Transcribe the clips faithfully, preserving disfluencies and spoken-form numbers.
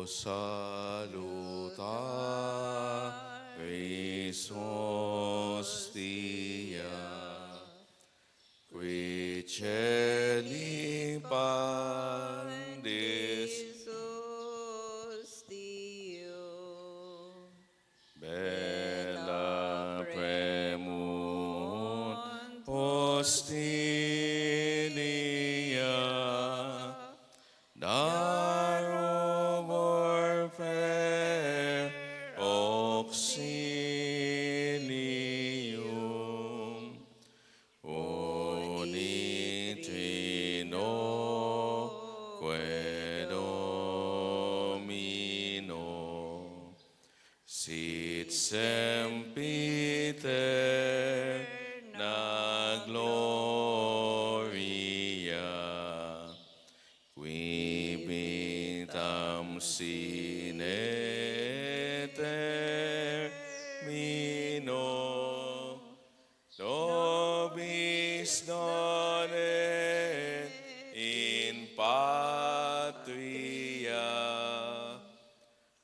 Salutaris hostia, qui caeli pandis. Hostio. Bella premunt hostilia, darubor per auxilium, unitrinoque Domino, sit sempiterna gloria, qui vitam sine termino, nobis donee in patria.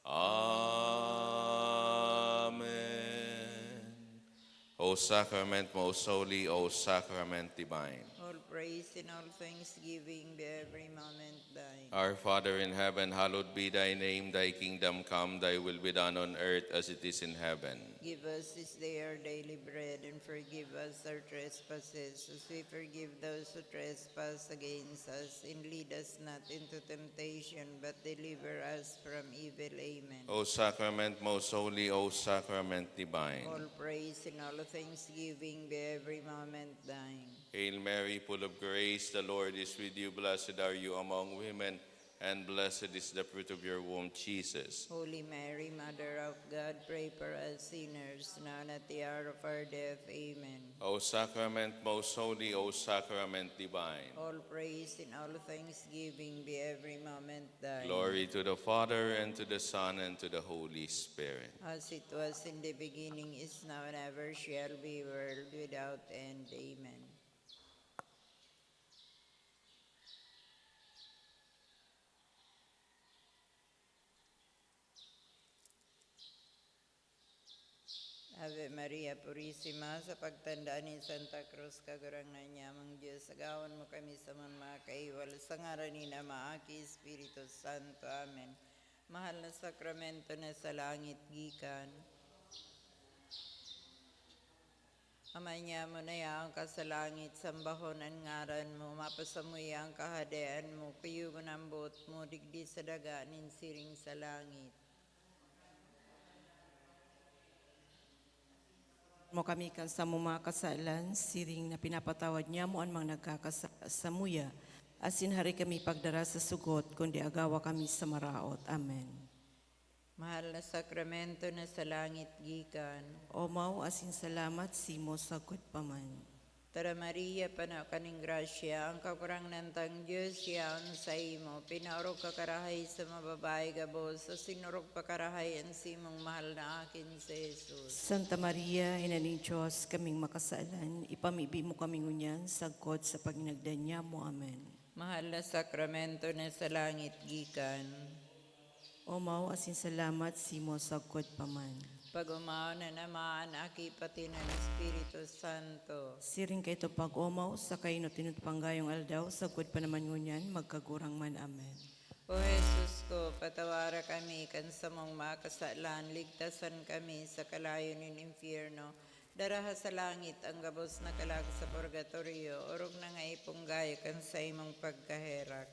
Amen. O sacrament most holy, O sacrament divine. All praise and all thanksgiving be every moment thine. Our Father in heaven, hallowed be thy name. Thy kingdom come, thy will be done on earth as it is in heaven. Give us this day our daily bread, and forgive us our trespasses, as we forgive those who trespass against us. And lead us not into temptation, but deliver us from evil. Amen. O sacrament most holy, O sacrament divine. All praise and all thanksgiving be every moment thine. Hail Mary, full of grace, the Lord is with you. Blessed are you among women, and blessed is the fruit of your womb, Jesus. Holy Mary, Mother of God, pray for us sinners, now and at the hour of our death. Amen. O sacrament most holy, O sacrament divine. All praise and all thanksgiving be every moment thine. Glory to the Father, and to the Son, and to the Holy Spirit. As it was in the beginning, is now, and ever shall be, world without end. Amen. Ave Maria Purisima, sa pagtanda ni Santa Cruz, Kagurangnan nyamong Dios, agawon mo kami sa mga kaiwal, sa ngaran ni Ama, Aki, Espiritu Santo. Amen. Mahal na sakramento na sa langit gikan. Ama nyamo na yaon ka sa langit, sambahon an ngaran mo, mapasamuya an kahadean mo, kuyogon an boot mo digdi sa daga nin siring sa langit. Mo kami kan samong mga kasalan, siring na pinapatawad nyamo an mga nagkakasala samuya, asin hari kami pagdara sa sugot, kundi agawa kami sa maraot. Amen. Mahal na sakramento na sa langit gikan. Omaw asin salamat simo sagkod pa man. Tara, Maria, pano ka nin grasya, ang Kagurangnan tang Dios yaon saimo. Pinaorog ka karahay sa mga babayi gabos, asin orog pa karahay an simong mahal na akin si Jesus. Santa Maria, Ina nin Dios, kaming makasalan, ipamibi mo kami ngunyan sagkod sa paginagdan nyamo. Amen. Mahal na sakramento na sa langit gikan. Omaw asin salamat simo sagkod pa man. Pag-omawon an Ama, an Aki, pati an Espiritu Santo. Siring kaito pag-omaw, sa kainot-inot panggayong aldaw, sagkod pa naman ngunyan, magkagurang man. Amen. O Jesus ko, patawara kami kan samong mga kasalan, ligtasan kami sa kalayo nin impyerno, daraha sa langit an gabos na kalag sa purgatorio, orog na nga ipunggayo kan saimong pagkaherak.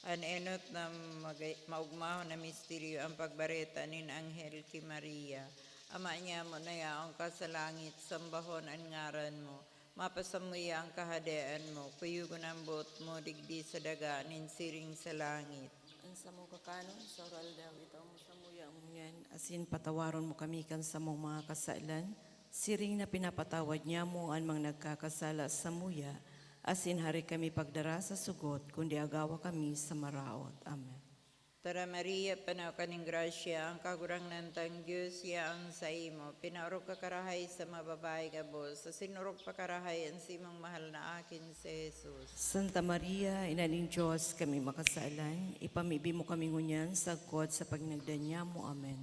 An enot na magay-, maogmahon na misteryo, an pagbareta nin anghel ki Maria. Ama nyamo na yaon ka sa langit, sambahon an ngaran mo. Mapasamuya an kahadean mo, kuyogon an boot mo digdi sa daga nin siring sa langit. An samong kakanon sa ural-daw, itao mo samuya ngunyan, asin patawaron mo kami kan samong mga kasalan, siring na pinapatawad nyamo an mga nagkakasala samuya, asin hari kami pagdara sa sugot, kundi agawa kami sa maraot. Amen. Tara Maria, panaw ka ning grasya, ang Kagurangnan tang Dios yaon saimo. Pinaorog ka karahay sa mga babayi gabos, asin orog pa karahay an simong mahal na aki si Jesus. Santa Maria, Ina nin Dios, kami makasalan, ipamibi mo kami ngunyan sagkod sa paghinagdan nyamo. Amen.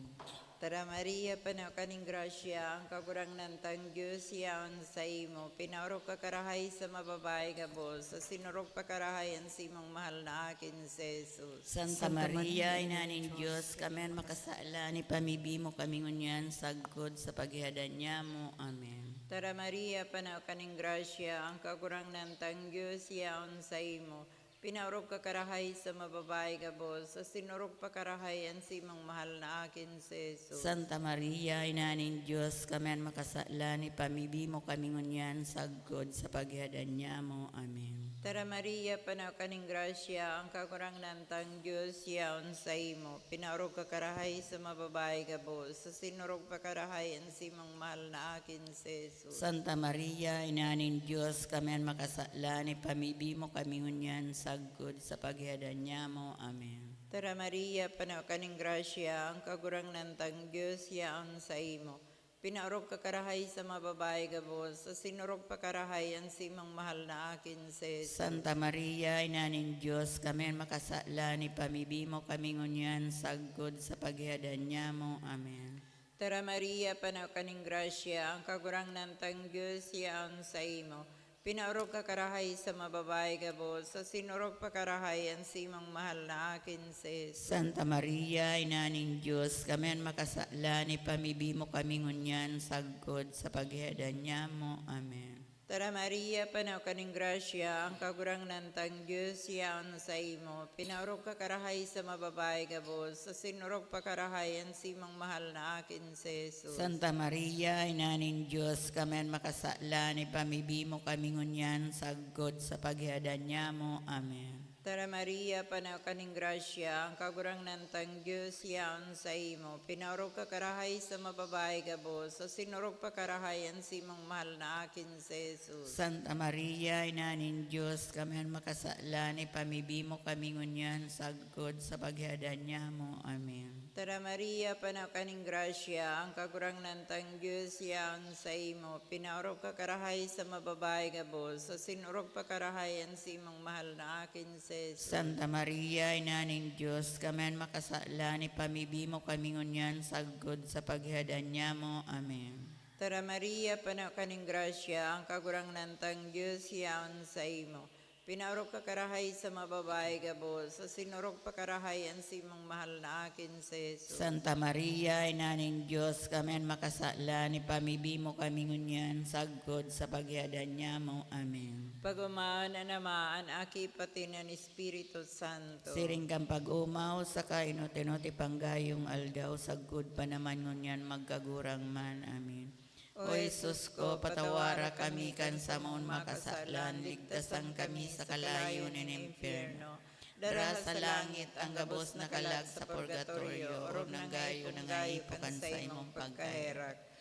Tara Maria, panaw ka ning grasya, ang Kagurangnan tang Dios yaon saimo. Pinaorog ka karahay sa mga babayi gabos, asin orog pa karahay an simong mahal na aki si Jesus. Santa Maria, Ina nin Dios, kami an makasalan, ipamibi mo kami ngunyan sagkod sa paghihadan nyamo. Amen. Tara Maria, panaw ka ning grasya, ang Kagurangnan tang Dios yaon saimo. Pinaorog ka karahay sa mga babayi gabos, asin orog pa karahay an simong mahal na aki si Jesus. Santa Maria, Ina nin Dios, kami an makasalan, ipamibi mo kami ngunyan sagkod sa paghihadan nyamo. Amen. Tara Maria, panaw ka ning grasya, ang Kagurangnan tang Dios yaon saimo. Pinaorog ka karahay sa mga babayi gabos, asin orog pa karahay an simong mahal na aki si Jesus. Santa Maria, Ina nin Dios, kami an makasalan, ipamibi mo kami ngunyan sagkod sa paghihadan nyamo. Amen. Tara Maria, panaw ka ning grasya, ang Kagurangnan tang Dios yaon saimo. Pinaorog ka karahay sa mga babayi gabos, asin orog pa karahay an simong mahal na aki si Jesus. Santa Maria, Ina nin Dios, kami an makasalan, ipamibi mo kami ngunyan sagkod sa paghihadan nyamo. Amen. Tara Maria, panaw ka ning grasya, ang Kagurangnan tang Dios yaon saimo. Pinaorog ka karahay sa mga babayi gabos, asin orog pa karahay an simong mahal na aki si Jesus. Santa Maria, Ina nin Dios, kami an makasalan, ipamibi mo kami ngunyan sagkod sa paghihadan nyamo. Amen. Tara Maria, panaw ka ning grasya, ang Kagurangnan tang Dios yaon saimo. Pinaorog ka karahay sa mga babayi gabos, asin orog pa karahay an simong mahal na aki si Jesus. Santa Maria, Ina nin Dios, kami an makasalan, ipamibi mo kami ngunyan sagkod sa paghihadan nyamo. Amen. Tara Maria, panaw ka ning grasya, ang Kagurangnan tang Dios yaon saimo. Pinaorog ka karahay sa mga babayi gabos, asin orog pa karahay an simong mahal na aki si Jesus. Santa Maria, Ina nin Dios, kami an makasalan, ipamibi mo kami ngunyan sagkod sa paghihadan nyamo. Amen. Tara Maria, panaw ka ning grasya, ang Kagurangnan tang Dios yaon saimo. Pinaorog ka karahay sa mga babayi gabos, asin orog pa karahay an simong mahal na aki si Jesus. Santa Maria, Ina nin Dios, kami an makasalan, ipamibi mo kami ngunyan sagkod sa paghihadan nyamo. Amen. Tara Maria, panaw ka ning grasya, ang Kagurangnan tang Dios yaon saimo. Pinaorog ka karahay sa mga babayi gabos, asin orog pa karahay an simong mahal na aki si Jesus. Santa Maria, Ina nin Dios, kami an makasalan, ipamibi mo kami ngunyan sagkod sa paghihadan nyamo. Amen. Pag-omaon an Ama, an Aki, pati an Espiritu Santo. Siring kan pag-omaw, saka inot-inot ipanggayong aldaw, sagkod pa naman ngunyan magkagurang man. Amen. O Jesus ko, patawara kami kan samong makasalan, ligtasan kami sa kalayo nin impyerno. Dara sa langit an gabos na kalag sa purgatorio, orog nang gayo nangaipo kan saimong pagkaherak.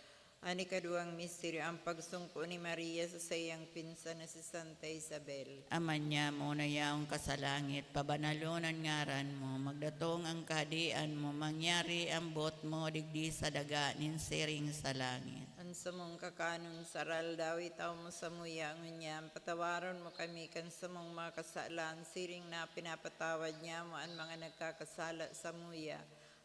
An ikaduwang misteryo, an pagsungko ni Maria sa saiyang pinsan na si Santa Isabel. Ama nyamo na yaon ka sa langit, pabanalon an ngaran mo, magdatong an kahadean mo, mangyari an boot mo digdi sa daga nin siring sa langit. An samong kakanon sa aroaldaw, itao mo samuya ngunyan, patawaron mo kami kan samong mga kasalan, siring na pinapatawad nyamo an mga nagkakasala samuya.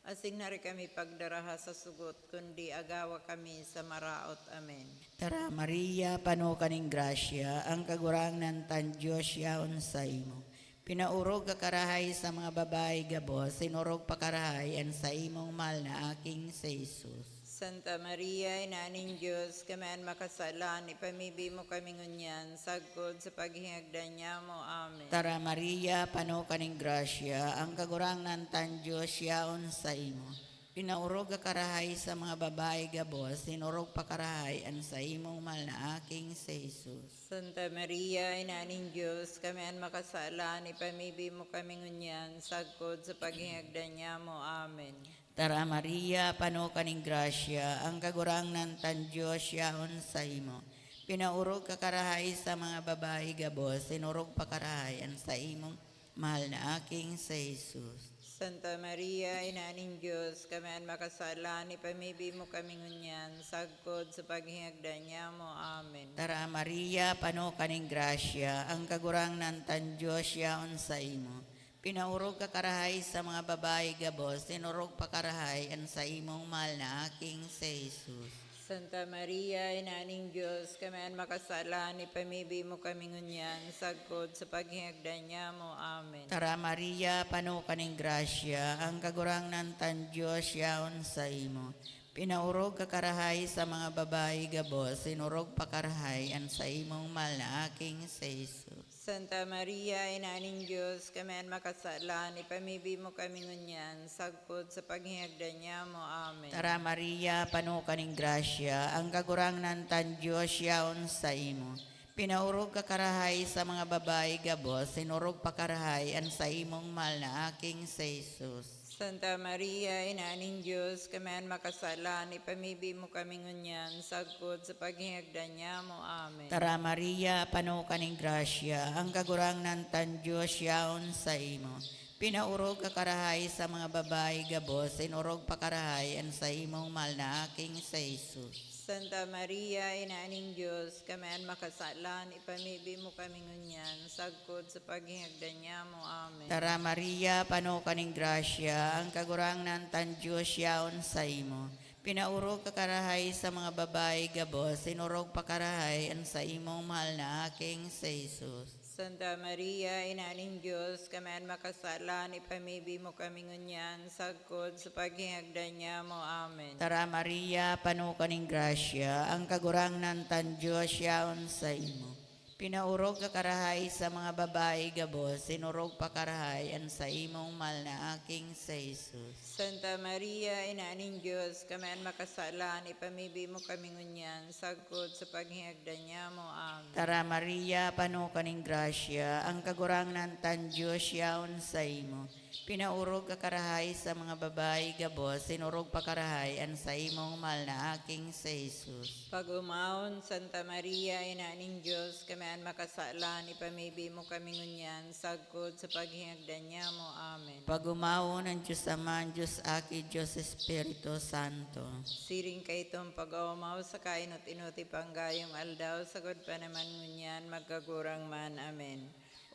Asin hari kami pagdaraha sa sugot, kundi agawa kami sa maraot. Amen. Tara, Maria, pano ka nin grasya, ang Kagurangnan tan Dios yaon saimo. Pinaorog ka karahay sa mga babayi gabos, sinorog pa karahay an saimong mahal na aking si Jesus. Santa Maria, Ina nin Dios, kami an makasalan, ipamibi mo kami ngunyan, sagkod sa paghingagdan nyamo. Amen. Tara, Maria, pano ka nin grasya, ang Kagurangnan tan Dios yaon saimo. Pinaorog ka karahay sa mga babayi gabos, sinorog pa karahay an saimong mahal na aking si Jesus. Santa Maria, Ina nin Dios, kami an makasalan, ipamibi mo kami ngunyan, sagkod sa paghingagdan nyamo. Amen. Tara, Maria, pano ka nin grasya, ang Kagurangnan tan Dios yaon saimo. Pinaorog ka karahay sa mga babayi gabos, sinorog pa karahay an saimong mahal na aking si Jesus. Santa Maria, Ina nin Dios, kami an makasalan, ipamibi mo kami ngunyan, sagkod sa paghingagdan niamo. Amen. Tara, Maria, pano ka nin grasya, ang Kagurangnan kan Dios yaon saimo. Pinaorog ka karahay sa mga babayi gabos, sinorog pa karahay an saimong mahal na aking si Jesus. Santa Maria, Ina nin Dios, kami an makasalan, ipamibi mo kami ngunyan, sagkod sa paghingagdan niamo. Amen. Tara, Maria, pano ka nin grasya, ang Kagurangnan kan Dios yaon saimo. Pinaorog ka karahay sa mga babayi gabos, sinorog pa karahay an saimong mahal na aking si Jesus. Santa Maria, Ina nin Dios, kami an makasalan, ipamibi mo kami ngunyan, sagkod sa paghingagdan niamo. Amen. Tara, Maria, pano ka nin grasya, ang Kagurangnan kan Dios yaon saimo. Pinaorog ka karahay sa mga babayi gabos, sinorog pa karahay an saimong mahal na aking si Jesus. Santa Maria, Ina nin Dios, kami an makasalan, ipamibi mo kami ngunyan, sagkod sa paghingagdan niamo. Amen. Tara, Maria, pano ka nin grasya, ang Kagurangnan kan Dios yaon saimo. Pinaorog ka karahay sa mga babayi gabos, sinorog pa karahay an saimong mahal na aking si Jesus. Santa Maria, Ina nin Dios, kami an makasalan, ipamibi mo kami ngunyan, sagkod sa paghingagdan niamo. Amen. Tara, Maria, pano ka nin grasya, ang Kagurangnan kan Dios yaon saimo. Pinaorog ka karahay sa mga babayi gabos, sinorog pa karahay an saimong mahal na aking si Jesus. Santa Maria, Ina nin Dios, kami an makasalan, ipamibi mo kami ngunyan, sagkod sa paghingagdan niamo. Amen. Tara, Maria, pano ka nin grasya, ang Kagurangnan kan Dios yaon saimo. Pinaorog ka karahay sa mga babayi gabos, sinorog pa karahay an saimong mahal na aking si Jesus. Santa Maria, Ina nin Dios, kami an makasalan, ipamibi mo kami ngunyan, sagkod sa paghingagdan niamo. Amen. Tara, Maria, pano ka nin grasya, ang Kagurangnan kan Dios yaon saimo. Pinaorog ka karahay sa mga babayi gabos, sinorog pa karahay an saimong mahal na aking si Jesus. Pag-omawon, Santa Maria, Ina nin Dios, kami an makasalan, ipamibi mo kami ngunyan, sagkod sa paghingagdan niamo. Amen. Pag-omawon an Dios Ama, an Dios Aki, Dios Espiritu Santo. Siring kaitong pag-oomaw sa kainot-inoti panggayong aldaw, sagkod pa naman ngunyan, magkagurang man. Amen.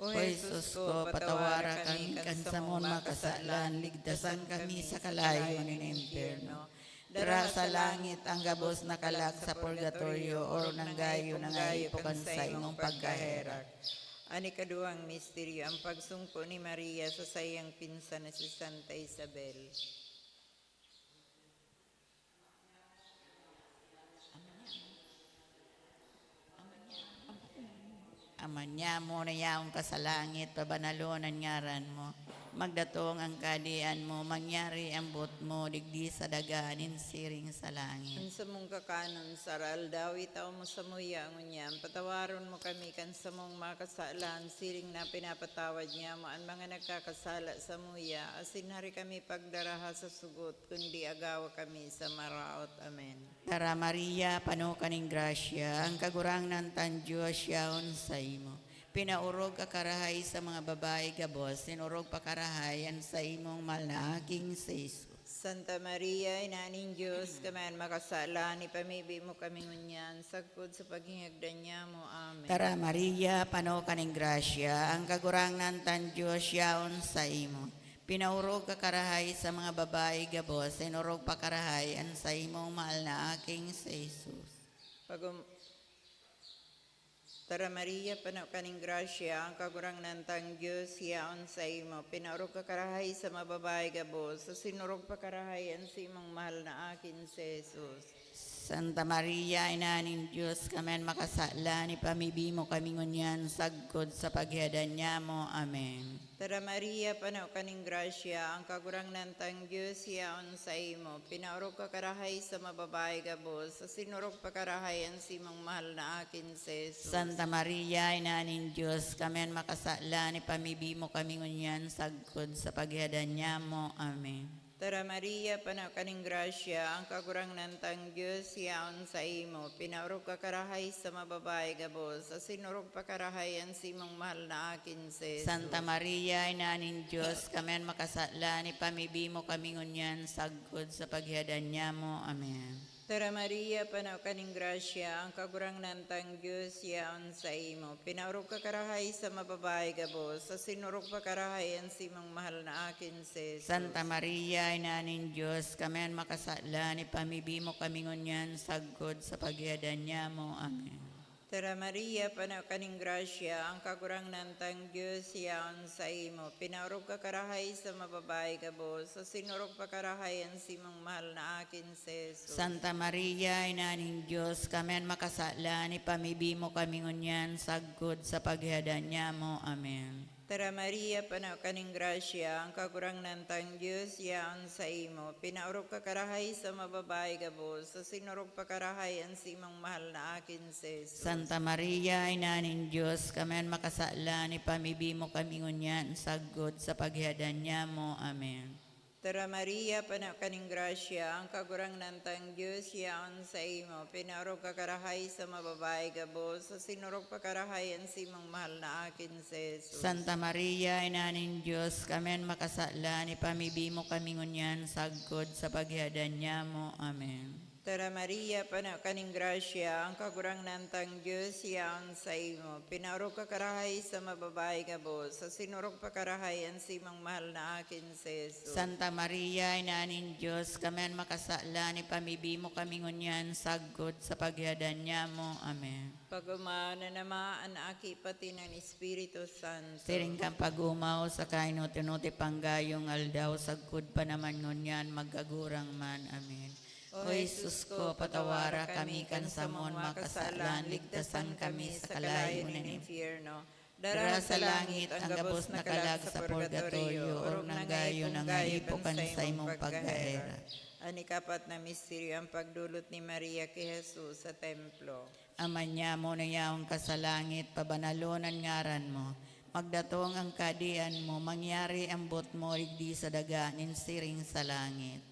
O Jesus ko, patawara kami kan samong makasalan, ligtasan kami sa kalayo nin impyerno. Dara sa langit ang gabos na kalag sa purgatorio, orog nanggayo nangaipo kan saimong pagkaherak. An ikaduwang misteryo, ang pagsungko ni Maria sa saiyang pinsan na si Santa Isabel. Ama niamo na yaon ka sa langit, pabanalon an ngaran mo. Magdatong ang kahadean mo, mangyari ang boot mo, digdi sa daga nin siring sa langit. An samong kakanon sa araldaw, itao mo samuya ngunyan. Patawaron mo kami kan samong mga kasalan, siring na pinapatawad niamo an mga nagkakasala samuya, asin hari kami pagdaraha sa sugot, kundi agawa kami sa maraot. Amen. Tara, Maria, pano ka nin grasya, ang Kagurangnan kan Dios yaon saimo. Pinaorog ka karahay sa mga babayi gabos, sinorog pa karahay an saimong mahal na aking si Jesus. Santa Maria, Ina nin Dios, kami an makasalan, ipamibi mo kami ngunyan, sagkod sa paghingagdan niamo. Amen. Tara, Maria, pano ka nin grasya, ang Kagurangnan kan Dios yaon saimo. Pinaorog ka karahay sa mga babayi gabos, sinorog pa karahay an saimong mahal na aking si Jesus. Pagum-, Tara, Maria, pano ka nin grasya, ang Kagurangnan tang Dios yaon saimo. Pinaorog ka karahay sa mga babayi gabos, sinorog pa karahay an saimong mahal na aking si Jesus. Santa Maria, Ina nin Dios, kami an makasalan, ipamibi mo kami ngunyan sagkod sa paghihadan niamo. Amen. Tara, Maria, pano ka nin grasya, ang Kagurangnan tang Dios yaon saimo. Pinaorog ka karahay sa mga babayi gabos, sinorog pa karahay an saimong mahal na aking si Jesus. Santa Maria, Ina nin Dios, kami an makasalan, ipamibi mo kami ngunyan sagkod sa paghihadan niamo. Amen. Tara Maria, pano ka nin grasya, ang Kagurangnan tang Dios yaon saimo. Pinaorog ka karahay sa mga babayi gabos, asin orog pa karahay an simong mahal na akin si Jesus. Santa Maria, Ina nin Dios, kami an makasalan, ipamibi mo kami ngunyan sagkod sa paghihadan nyamo. Amen. Tara Maria, pano ka nin grasya, ang Kagurangnan tang Dios yaon saimo. Pinaorog ka karahay sa mga babayi gabos, asin orog pa karahay an simong mahal na akin si Jesus. Santa Maria, Ina nin Dios, kami an makasalan, ipamibi mo kami ngunyan sagkod sa paghihadan nyamo. Amen. Tara Maria, pano ka nin grasya, ang Kagurangnan tang Dios yaon saimo. Pinaorog ka karahay sa mga babayi gabos, asin orog pa karahay an simong mahal na akin si Jesus. Santa Maria, Ina nin Dios, kami an makasalan, ipamibi mo kami ngunyan sagkod sa paghihadan nyamo. Amen. Tara Maria, pano ka nin grasya, ang Kagurangnan tang Dios yaon saimo. Pinaorog ka karahay sa mga babayi gabos, asin orog pa karahay an simong mahal na akin si Jesus. Santa Maria, Ina nin Dios, kami an makasalan, ipamibi mo kami ngunyan sagkod sa paghihadan nyamo. Amen. Tara Maria, pano ka nin grasya, ang Kagurangnan tang Dios yaon saimo. Pinaorog ka karahay sa mga babayi gabos, asin orog pa karahay an simong mahal na akin si Jesus. Santa Maria, Ina nin Dios, kami an makasalan, ipamibi mo kami ngunyan sagkod sa paghihadan nyamo. Amen. Tara Maria, pano ka nin grasya, ang Kagurangnan tang Dios yaon saimo. Pinaorog ka karahay sa mga babayi gabos, asin orog pa karahay an simong mahal na akin si Jesus. Santa Maria, Ina nin Dios, kami an makasalan, ipamibi mo kami ngunyan sagkod sa paghihadan nyamo. Amen. Pag-omaw na naman an Aki pati nin Espiritu Santo. Siring kan pag-omaw sa kahinuti-nuti panggayong aldaw, sagkod pa naman ngunyan, magkagurang man. Amen. O Jesus ko, patawara kami kan samong mga kasalan, ligtasan kami sa kalayo nin impyerno. Dara sa langit an gabos na kalag sa purgatorio, orog na gayo na nga ipo kan saimong pagkaherak. An ikapat na misteryo, ang pagdolot ni Maria ki Jesus sa templo. Ama nyamo na yaon ka sa langit, pabanalon an ngaran mo. Magdatong an kahadean mo, mangyari an boot mo digdi sa daga nin siring sa langit.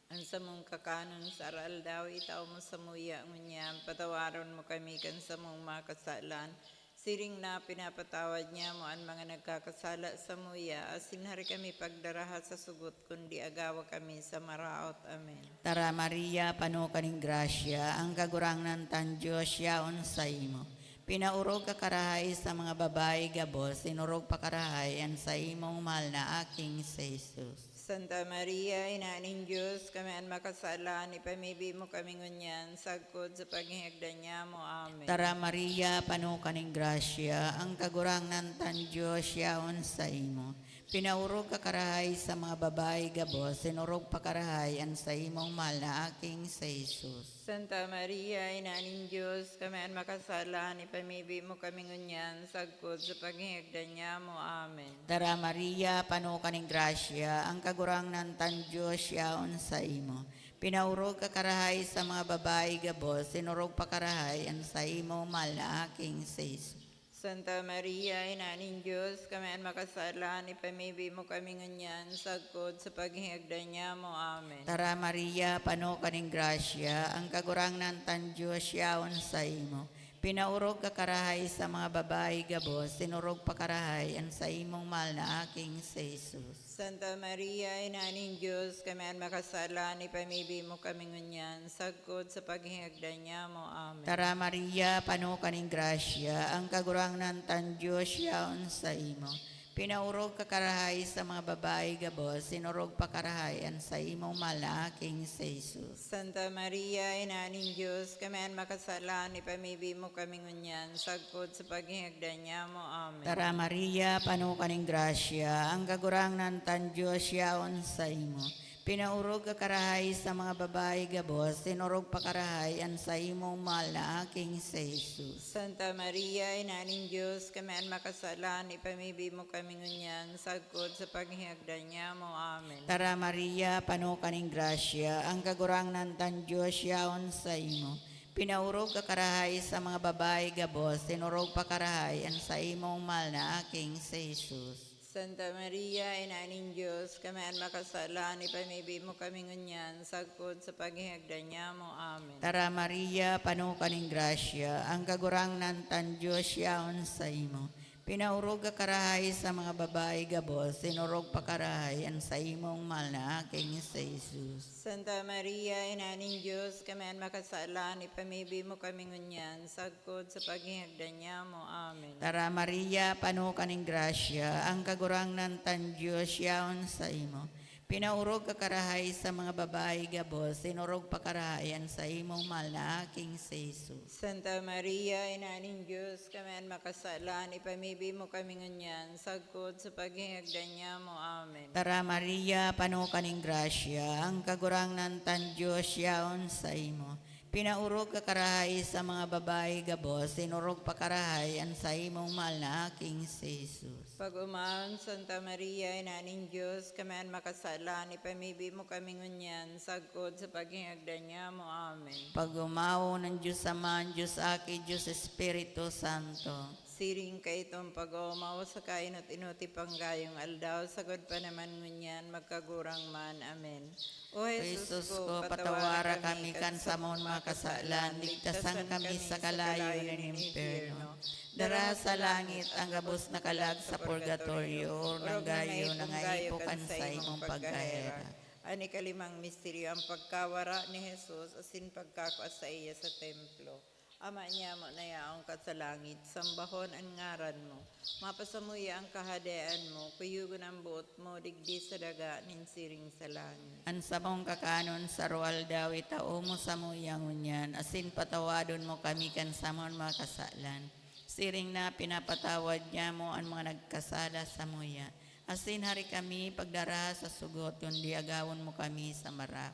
An samong kakanon sa aroaldaw, itao mo samuya ngunyan. Patawaron mo kami kan samong mga kasalan, siring na pinapatawad nyamo an mga nagkakasala samuya, asin hari kami pagdaraha sa sugot, kundi agawa kami sa maraot. Amen. Tara, Maria, pano ka nin grasya, ang Kagurangnan tang Dios yaon saimo. Pinaorog ka karahay sa mga babayi gabos, asin orog pa karahay an saimong mahal na aking si Jesus. Santa Maria, Ina nin Dios, kami an makasalan, ipamibi mo kami ngunyan, sagkod sa paghingagdan nyamo. Amen. Tara, Maria, pano ka nin grasya, ang Kagurangnan tang Dios yaon saimo. Pinaorog ka karahay sa mga babayi gabos, asin orog pa karahay an saimong mahal na aking si Jesus. Santa Maria, Ina nin Dios, kami an makasalan, ipamibi mo kami ngunyan, sagkod sa paghingagdan nyamo. Amen. Tara, Maria, pano ka nin grasya, ang Kagurangnan tang Dios yaon saimo. Pinaorog ka karahay sa mga babayi gabos, asin orog pa karahay an saimong mahal na aking si Jesus. Santa Maria, Ina nin Dios, kami an makasalan, ipamibi mo kami ngunyan, sagkod sa paghingagdan nyamo. Amen. Tara, Maria, pano ka nin grasya, ang Kagurangnan tang Dios yaon saimo. Pinaorog ka karahay sa mga babayi gabos, asin orog pa karahay an saimong mahal na aking si Jesus. Santa Maria, Ina nin Dios, kami an makasalan, ipamibi mo kami ngunyan, sagkod sa paghingagdan nyamo. Amen. Tara, Maria, pano ka nin grasya, ang Kagurangnan tang Dios yaon saimo. Pinaorog ka karahay sa mga babayi gabos, asin orog pa karahay an saimong mahal na aking si Jesus. Santa Maria, Ina nin Dios, kami an makasalan, ipamibi mo kami ngunyan, sagkod sa paghingagdan nyamo. Amen. Tara, Maria, pano ka nin grasya, ang Kagurangnan tang Dios yaon saimo. Pinaorog ka karahay sa mga babayi gabos, asin orog pa karahay an saimong mahal na aking si Jesus. Santa Maria, Ina nin Dios, kami an makasalan, ipamibi mo kami ngunyan, sagkod sa paghingagdan nyamo. Amen. Tara, Maria, pano ka nin grasya, ang Kagurangnan tang Dios yaon saimo. Pinaorog ka karahay sa mga babayi gabos, asin orog pa karahay an saimong mahal na aking si Jesus. Santa Maria, Ina nin Dios, kami an makasalan, ipamibi mo kami ngunyan, sagkod sa paghihagdan niamo. Amen. Tara Maria, pano ka nin grasya, ang Kagurangnan tang Dios yaon saimo. Pinaorog ka karahay sa mga babayi gabos, sinorog pa karahay an saimong mahal na aking si Jesus. Santa Maria, Ina nin Dios, kami an makasalan, ipamibi mo kami ngunyan, sagkod sa paghihagdan niamo. Amen. Tara Maria, pano ka nin grasya, ang Kagurangnan tang Dios yaon saimo. Pinaorog ka karahay sa mga babayi gabos, sinorog pa karahay an saimong mahal na aking si Jesus. Santa Maria, Ina nin Dios, kami an makasalan, ipamibi mo kami ngunyan, sagkod sa paghihagdan niamo. Amen. Tara Maria, pano ka nin grasya, ang Kagurangnan tang Dios yaon saimo. Pinaorog ka karahay sa mga babayi gabos, sinorog pa karahay an saimong mahal na aking si Jesus. Pag-umaon, Santa Maria, Ina nin Dios, kami an makasalan, ipamibi mo kami ngunyan, sagkod sa paghihagdan niamo. Amen. Pag-umaon, an Dios Ama, an Dios Aki, Dios Espiritu Santo. Siring kaitong pag-oomaw sa kainot-inoti panggayong aldaw, sagod pa naman ngunyan, magkagurang man. Amen. O Jesus ko, patawara kami kan samon mga kasalan, ligtasan kami sa kalayo nin impyerno. Dara sa langit ang gabos na kalag sa purgatorio, orog nang gayo nangaipo kan saimong pagkahera. An ikalimang misteryo, ang pagkawara ni Jesus asin pagkakua saiya sa templo. Ama niamo na yaon ka sa langit, sambahon an ngaran mo. Mapasamuya an kahadean mo, kuyogon an boot mo digdi sa daga nin siring sa langit. An samong kakanon sa aroaldaw itao mo samuya ngunyan, asin patawadon mo kami kan samon mga kasalan, siring na pinapatawad niamo an mga nagkasala samuya. Asin hari kami pagdara sa sugot, kundi agawon mo kami sa mara.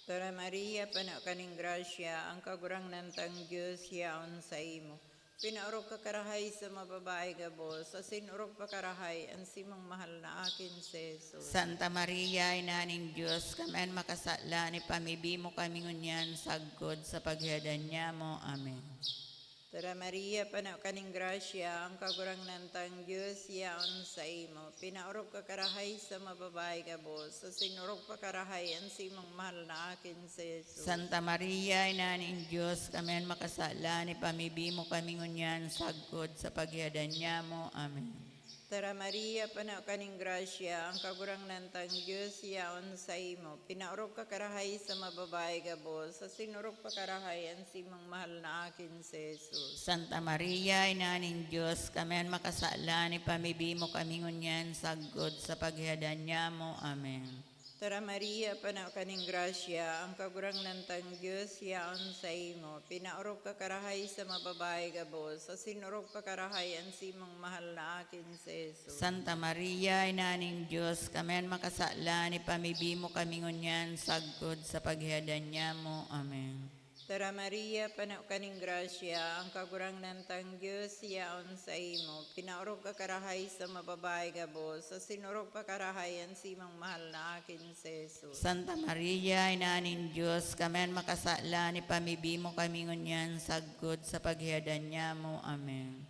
Tara Maria, pano ka nin grasya, ang Kagurangnan tang Dios yaon saimo. Pinaorog ka karahay sa mga babayi gabos, asin orog pa karahay an simong mahal na akin si Jesus. Santa Maria, Ina nin Dios, kami an makasalan, ipamibi mo kami ngunyan sagkod sa paghihadan niamo. Amen. Tara Maria, pano ka nin grasya, ang Kagurangnan tang Dios yaon saimo. Pinaorog ka karahay sa mga babayi gabos, asin orog pa karahay an simong mahal na akin si Jesus. Santa Maria, Ina nin Dios, kami an makasalan, ipamibi mo kami ngunyan sagkod sa paghihadan niamo. Amen. Tara Maria, pano ka nin grasya, ang Kagurangnan tang Dios yaon saimo. Pinaorog ka karahay sa mga babayi gabos, asin orog pa karahay an simong mahal na akin si Jesus. Santa Maria, Ina nin Dios, kami an makasalan, ipamibi mo kami ngunyan sagkod sa paghihadan niamo. Amen. Tara Maria, pano ka nin grasya, ang Kagurangnan tang Dios yaon saimo. Pinaorog ka karahay sa mga babayi gabos, asin orog pa karahay an simong mahal na akin si Jesus. Santa Maria, Ina nin Dios, kami an makasalan, ipamibi mo kami ngunyan sagkod sa paghihadan niamo. Amen. Tara Maria, pano ka nin grasya, ang Kagurangnan tang Dios yaon saimo. Pinaorog ka karahay sa mga babayi gabos, asin orog pa karahay an simong mahal na akin si Jesus. Santa Maria, Ina nin Dios, kami an makasalan, ipamibi mo kami ngunyan sagkod sa paghihadan niamo. Amen.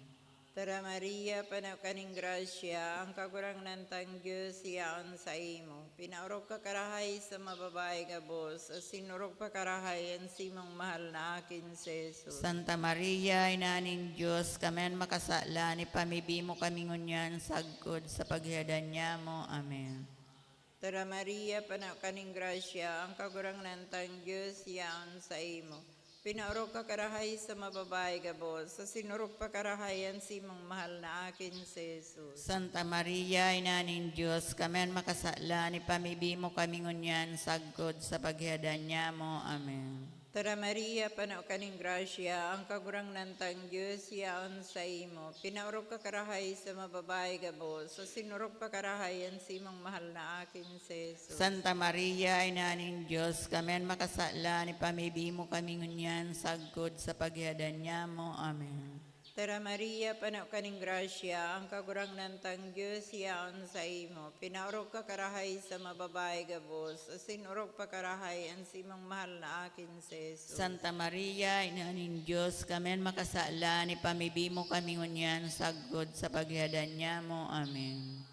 Tara Maria, pano ka nin grasya, ang Kagurangnan tang Dios yaon saimo. Pinaorog ka karahay sa mga babayi gabos, asin orog pa karahay an simong mahal na akin si Jesus. Santa Maria, Ina nin Dios, kami an makasalan, ipamibi mo kami ngunyan sagkod sa paghihadan niamo. Amen. Tara Maria, pano ka nin grasya, ang Kagurangnan tang Dios yaon saimo. Pinaorog ka karahay sa mga babayi gabos, asin orog pa karahay an simong mahal na akin si Jesus. Santa Maria, Ina nin Dios, kami an makasalan, ipamibi mo kami ngunyan sagkod sa paghihadan niamo. Amen. Tara Maria, pano ka nin grasya, ang Kagurangnan tang Dios yaon saimo. Pinaorog ka karahay sa mga babayi gabos, asin orog pa karahay an simong mahal na akin si Jesus. Santa Maria, Ina nin Dios, kami an makasalan, ipamibi mo kami ngunyan sagkod sa paghihadan niamo. Amen. Tara Maria, pano ka nin grasya, ang Kagurangnan tang Dios yaon saimo. Pinaorog ka karahay sa mga babayi gabos, asin orog pa karahay an simong mahal na akin si Jesus. Santa Maria, Ina nin Dios, kami an makasalan, ipamibi mo kami ngunyan sagkod sa paghihadan niamo. Amen.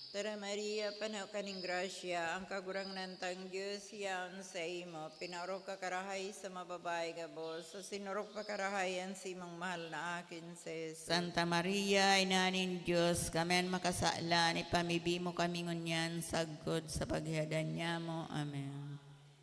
Tara, Maria, pano ka nin grasya, ang Kagurangnan tang Dios yaon saimo. Pinaorog ka karahay sa mga babayi gabos, asin orog pa karahay an saimong mahal na aki, si Jesus. Santa Maria, Ina nin Dios, kami an makasalan, ipamibi mo kami ngunyan sagkod sa paghihadan nyamo. Amen.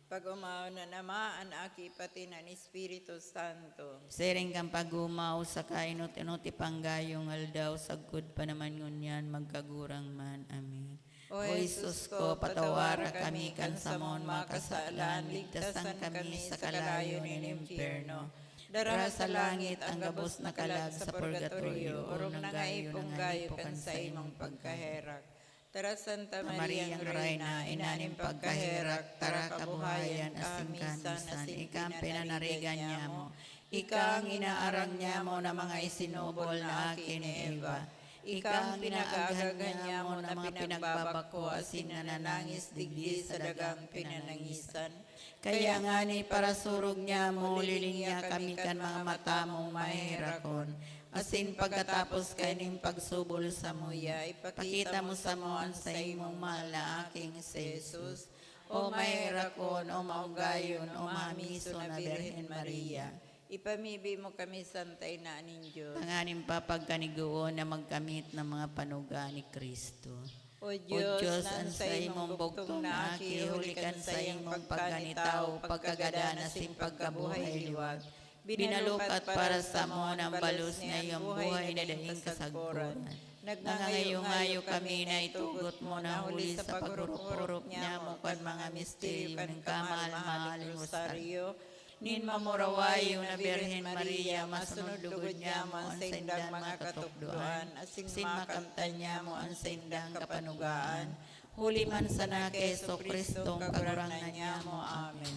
Pag-omawon an Ama, an Aki, pati an Espiritu Santo. Siring kan pag-omaw sa kainot-inot, ipanggayong aldaw, sagkod pa naman ngunyan, magkagurang man. Amen. O Jesus ko, patawara kami kan samong mga kasalan, ligtasan kami sa kalayo nin impyerno. Dara sa langit ang gabos na kalag sa purgatorio, orog na nga ipong gayo kan saimong pagkaherak. Tara, Santa Maria, Mariang Reyna, Ina nin pagkaherak, tara kabuhayan asin kamisan, ika an pinanarigan nyamo. Ika an inaarang nyamo na mga isinubol na aki ni Eva. Ika an pinag-aaghan nyamo na mga pinagbabako asin nananangis digdi sa dagang pinanangisan. Kaya ngani, parasurog nyamo, lilingia kami kan mga mata mong maheherakon, asin pagkatapos kaining pagsubol samuya, ipakita mo samo an saimong mahal na aking si Jesus. O maheherakon, o maogayon, o mamiso na Birhen Maria, ipamibi mo kami, Santa Ina nin Dios, tanganing papagkanigoon na magkamit ng mga panuga ni Kristo. O Diyos, an saimong bugtong na aki, huli kan saiyang pagkanitawo, pagkagadan asin pagkabuhay liwat, binalukat para samo an balos na iyang buhay na daing kasagkoran. Nagngangayo-ngayo kami na itugot mo na huli sa pagurop-urop nyamo kan mga misteryo nin kamahal-mahaling rosaryo, nin mamurawayo na Birhen Maria, masunod lugod nyamo an saindang mga katukdoan, asin makamtan nyamo an saindang kapanugaan, huli man sana ki Jesu-Cristo, Kagurangnan nyamo. Amen.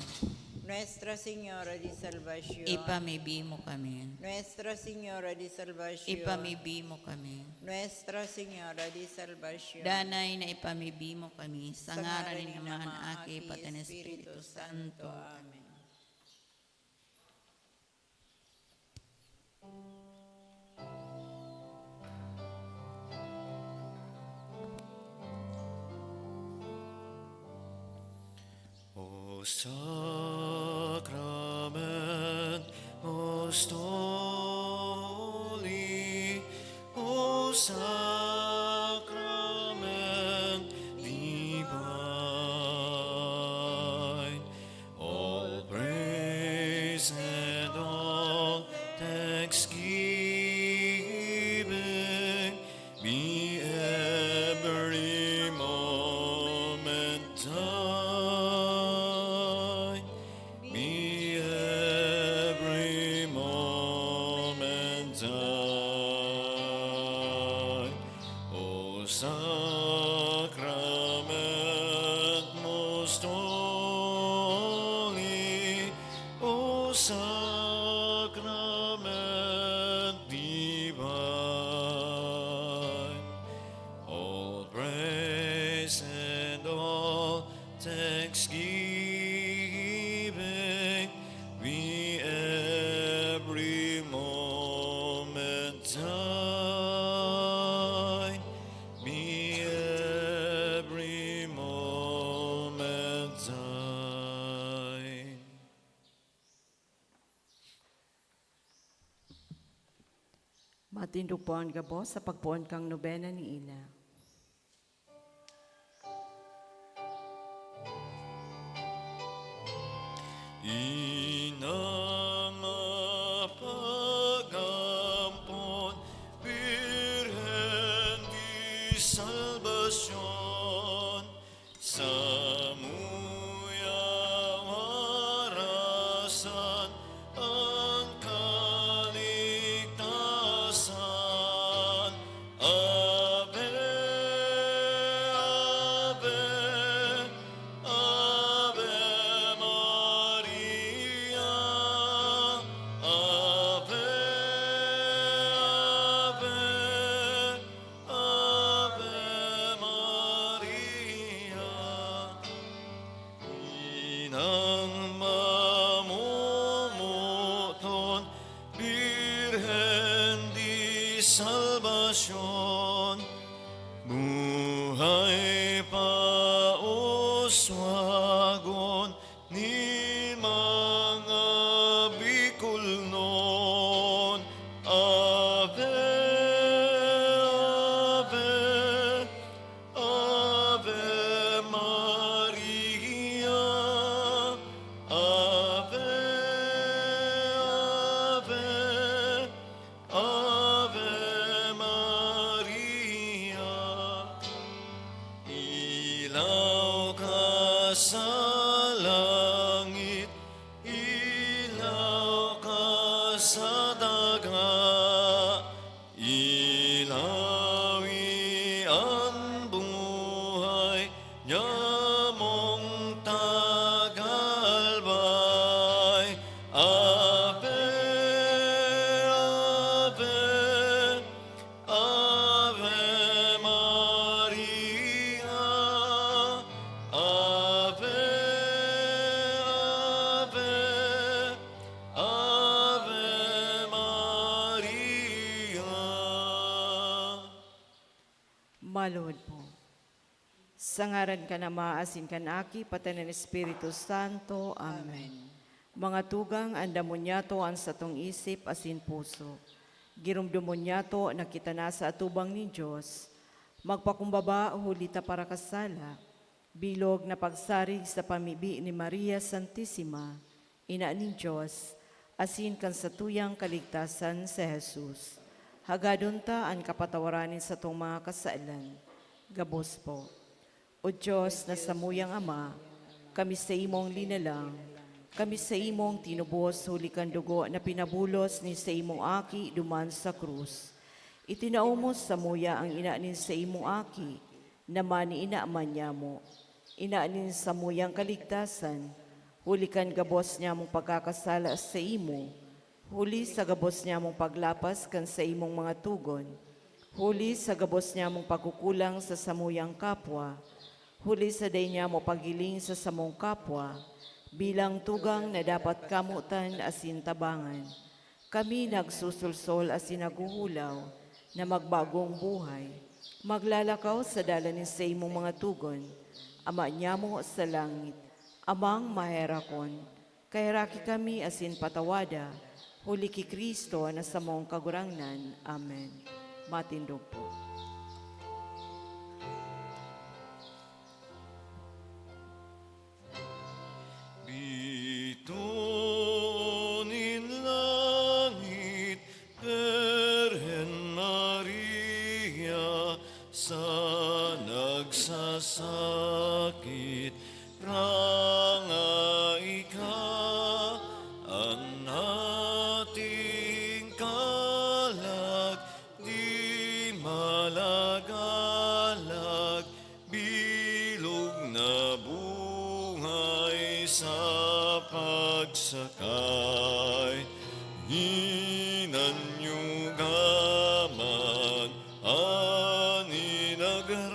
Nuestra Señora de Salvacion. Ipamibi mo kami. Nuestra Señora de Salvacion. Ipamibi mo kami. Nuestra Señora de Salvacion. Danay na ipamibi mo kami, sa ngaran nin Ama, Aki, pati nin Espiritu Santo. Amen. O Sacrament most holy, O Sacrament divine, all praise and all thanksgiving be every moment thine. Be every moment thine. O Sacrament most holy, O Sacrament divine, all praise and all thanksgiving be every moment thine, be every moment thine. Matindog po an gabos sa pagpoon kan nobena ni Ina. Inang mapag-ampon, Birhen de Salvacion, samuya warasan an kaligtasan. Ave, Ave, Ave Maria, Ave, Ave, Ave Maria. Inang mamomoton, Birhen de Salvacion, buhay Swagon nin mga Bicolnon. Ave, ave, Ave Maria. Ave, ave, Ave Maria. Ilaw ka sa langit, ilaw ka sa daga, ilawi an buhay nyamong tagalbay. Ave, ave, Ave Maria, Ave, Ave, Ave Maria. Maluhod po. Sa ngaran kan Ama, asin kan Aki, pati kan Espiritu Santo. Amen. Amen. Mga tugang, andamon niyato an satong isip asin puso. Giromdomon niyato na kita nasa atubang nin Dios. Magpakumbaba huli ta parakasala, bilog na pagsarig sa pamibi ni Maria Santisima, Ina nin Dios, asin kan satuyang kaligtasan si Jesus. Hagadon ta an kapatawaran nin satong mga kasalan. Gabos po. O Dios na samuyang Ama, kami saimong linalang, kami saimong tinubos huli kan dugo na pinabulos nin saimong Aki duman sa krus. Itinao mo samuya an ina nin saimong Aki, na maniina man nyamo, ina nin samuyang kaligtasan, huli kan gabos nyamong pagkakasala saimo, huli sa gabos nyamong paglapas kan saimong mga togon, huli sa gabos nyamong pagkukulang sa samuyang kapwa, huli sa dai nyamo paghiling sa samong kapwa, bilang tugang na dapat kamotan asin tabangan. Kami nagsusulsol asin naghuhulaw na magbagong buhay, maglalakaw sa dalan nin saimong mga togon, Ama nyamo sa langit, Amang maherakon, kaheraki kami asin patawada, huli ki Cristo na samong Kagurangnan. Amen. Matindog po. Bitoon nin langit, Birhen Maria, sa nagsasakit, rangai ka, an ating kalag di malagalag, bilog na buhay sa pagsakay. Hinanyugaman an inagrangay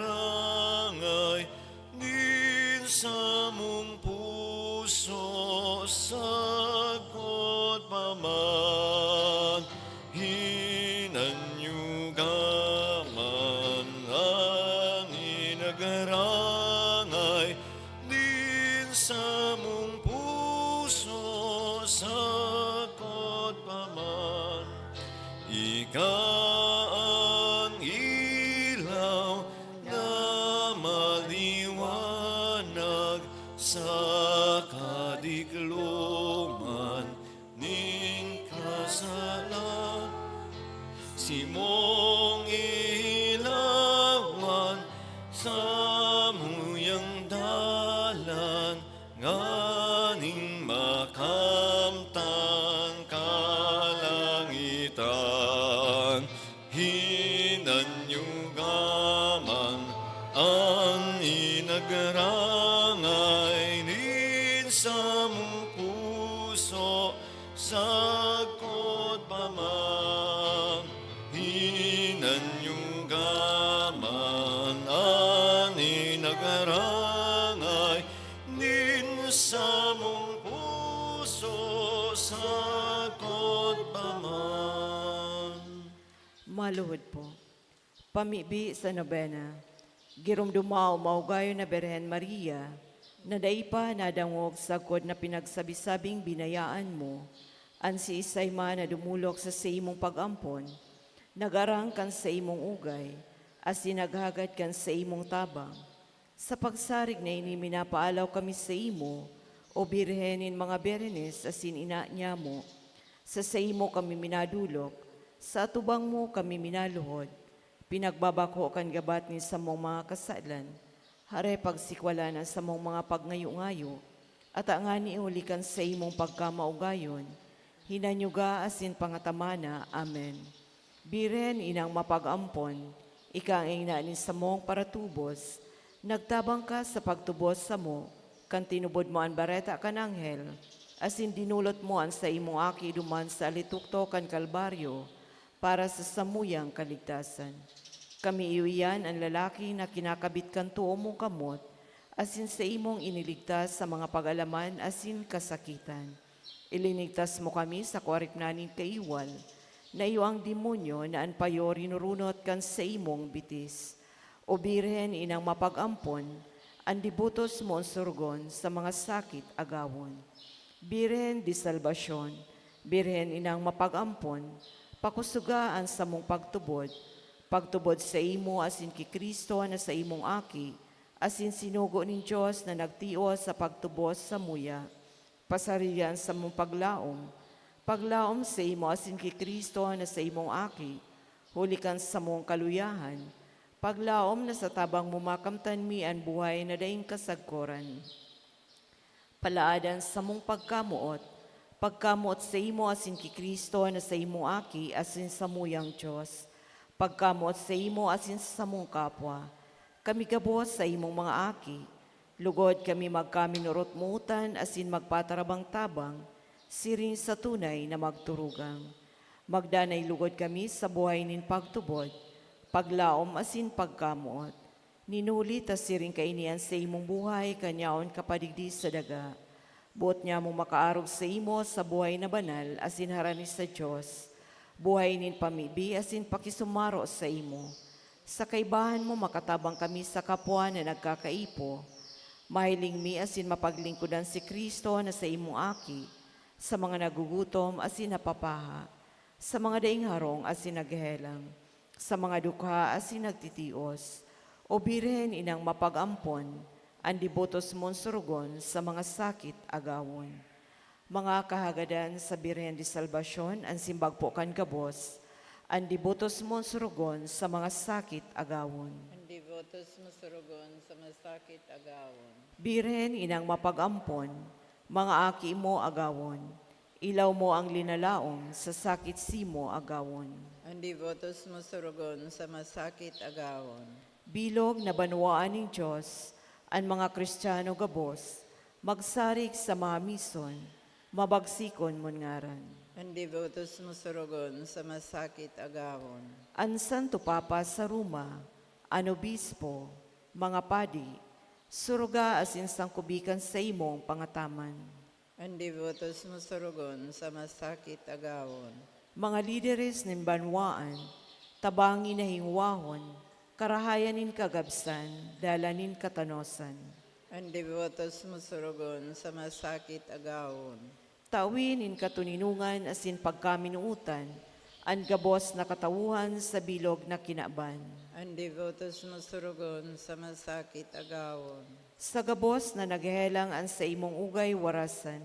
nin samong puso, sagkod pa man. Hinanyugaman an inagrangay nin samong puso, sagkod pa man. Ika an ilaw na maliwanag sa kadikloman nin kasalan. Simong ilawan samuyang dalan, nganing makamtan kalangitan. Hinanyugaman an inagrangay nin samong puso, sagkod pa man. Hinanyugaman an inagrangay nin samong puso, sagkod pa man. Maluhod po. Pamibi sa nobena. Giromdoma o mahugayon na Birhen Maria, na dai pa nadangog sagkod na pinagsabi-sabing binayaan mo an siisay man na dumolok sa saimong pag-ampon, nagarang kan saimong ugay, asin naghagad kan saimong tabang. Sa pagsarig na ini, minapaalaw kami saimo, O Birhen nin mga Birhenes asin Ina nyamo. Sa saimo kami minadolok, sa atubang mo kami minaluhod. Pinagbabakho kan gabat nin samong mga kasalan, hare pagsikwalan an samong mga pagngayo-ngayo, ata ngani huli kan saimong pagkamaugayon, hinanyuga asin pangatamana. Amen. Birhen inang mapag-ampon, ika ang ina nin samong paratubos, nagtabang ka sa pagtubos samo, kan tinubod mo an bareta kan anghel, asin dinolot mo an saimong aki duman sa alituktok kan Kalbaryo para sa samuyang kaligtasan. Kami iyo iyan an lalaki na kinakabit kan too mong kamot, asin saimong iniligtas sa mga pag-alaman asin kasakitan. Ilinigtas mo kami sa kuaripnan nin kaiwal, na iyo ang demonyo na an payo rinurunot kan saimong bitis. O Birhen inang mapag-ampon, an debotos mo sorogon sa mga sakit agawon. Birhen de Salvacion, Birhen inang mapag-ampon, pakusoga an samong pagtubod, pagtubod saimo asin ki Cristo na saimong Aki, asin sinugo nin Dios na nagtios sa pagtubos samuya. Pasarili an samong paglaom, paglaom saimo asin ki Cristo na saimong Aki, huli kan samong kaluyahan, paglaom na sa tabang mo makamtan mi an buhay na daing kasagkoran. Palaad an samong pagkamoot, pagkamoot saimo asin ki Cristo na saimong Aki asin samuyang Dios, pagkamoot saimo asin sa samong kapwa. Kami gabos saimong mga aki, lugod kami magkaminorotmotan asin magpatarabang-tabang, siring sa tunay na magturugang. Magdanay lugod kami sa buhay nin pagtubod, paglaom asin pagkamoot. Nin huli ta siring kaini an saimong buhay kan yaon ka pa digdi sa daga. Boot nyamong makaarog saimo sa buhay na banal asin harani sa Dios, buhay nin pamibi asin pakisumaro saimo. Sa kaibahan mo makatabang kami sa kapwa na nagkakaipo. Mahiling mi asin mapaglingkodan si Cristo na saimong Aki, sa mga nagugutom asin napapaha, sa mga daing harong asin naghehelang, sa mga dukha asin nagtitios. O Birhen inang mapag-ampon, an debotos mong sorogon sa mga sakit agawon. Mga kahagadan sa Birhen de Salvacion, an simbag po kan gabos, an debotos mong sorogon sa mga sakit agawon. An debotos mo sorogon sa mga sakit agawon. Birhen inang mapag-ampon, mga aki mo agawon, ilaw mo ang linalaom sa sakit simo agawon. An debotos mo sorogon sa mga sakit agawon. Bilog na banwaan nin Dios, an mga Kristiyano gabos, magsarig sa mahamison, mabagsikon mon ngaran. An debotos mo sorogon sa mga sakit agawon. An Santo Papa sa Roma, an obispo, mga padi, suruga asin sangkubi kan saimong pangataman. An debotos mo sorogon sa mga sakit agawon. Mga lideres nin banwaan, tabangi na hingwahon, karahayan nin kagabsan, dalan nin katanosan. An debotos mo sorogon sa mga sakit agawon. Tawi nin katoninongan asin pagkaminootan, an gabos na katawhan sa bilog na kinaban. An debotos mo sorogon sa mga sakit agawon. Sa gabos na naghehelang an saimong ugay warasan,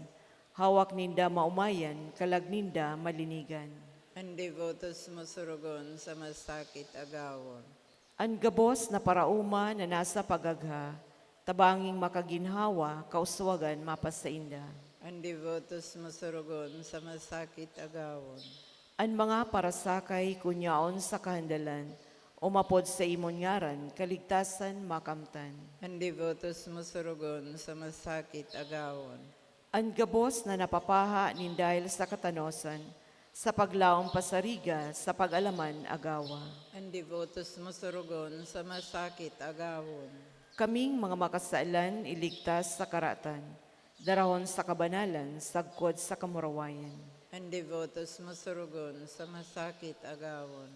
hawak ninda maomayan, kalag ninda malinigan. An debotos mo sorogon sa mga sakit agawon. An gabos na paraoma na nasa pagagha, tabanging makaginhawa, kauswagan mapasainda. An debotos mo sorogon sa mga sakit agawon. An mga parasakay kun yaon sa kahandalan, umapod sa imon ngaran, kaligtasan makamtan. An debotos mo sorogon sa mga sakit agawon. An gabos na napapaha nin dahil sa katanosan, sa paglaom pasariga, sa pag-alaman agawa. An debotos mo sorogon sa mga sakit agawon. Kaming mga makasalan, iligtas sa karatan, darahon sa kabanalan, sagkod sa kamurawayan. An debotos mo sorogon sa mga sakit agawon.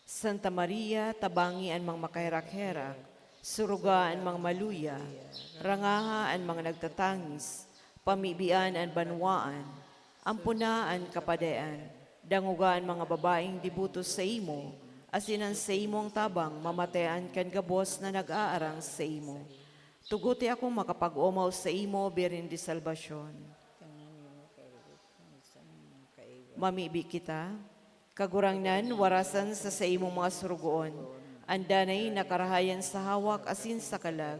Santa Maria, tabangi an mga makaherak-herak, Suruga an mga maluya, rangaha an mga nagtatangis, pamibian an banwaan, ampona an kapadean, dangoga an mga babaeng deboto saimo, asin an saimong tabang mamatean kan gabos na nag-aarang saimo. Tugote akong makapag-omaw saimo, Birhen de Salvacion. Mamibi kita. Kagurangnan, warasan sa saimong mga sorogoon an danay na karahayan sa hawak asin sa kalag.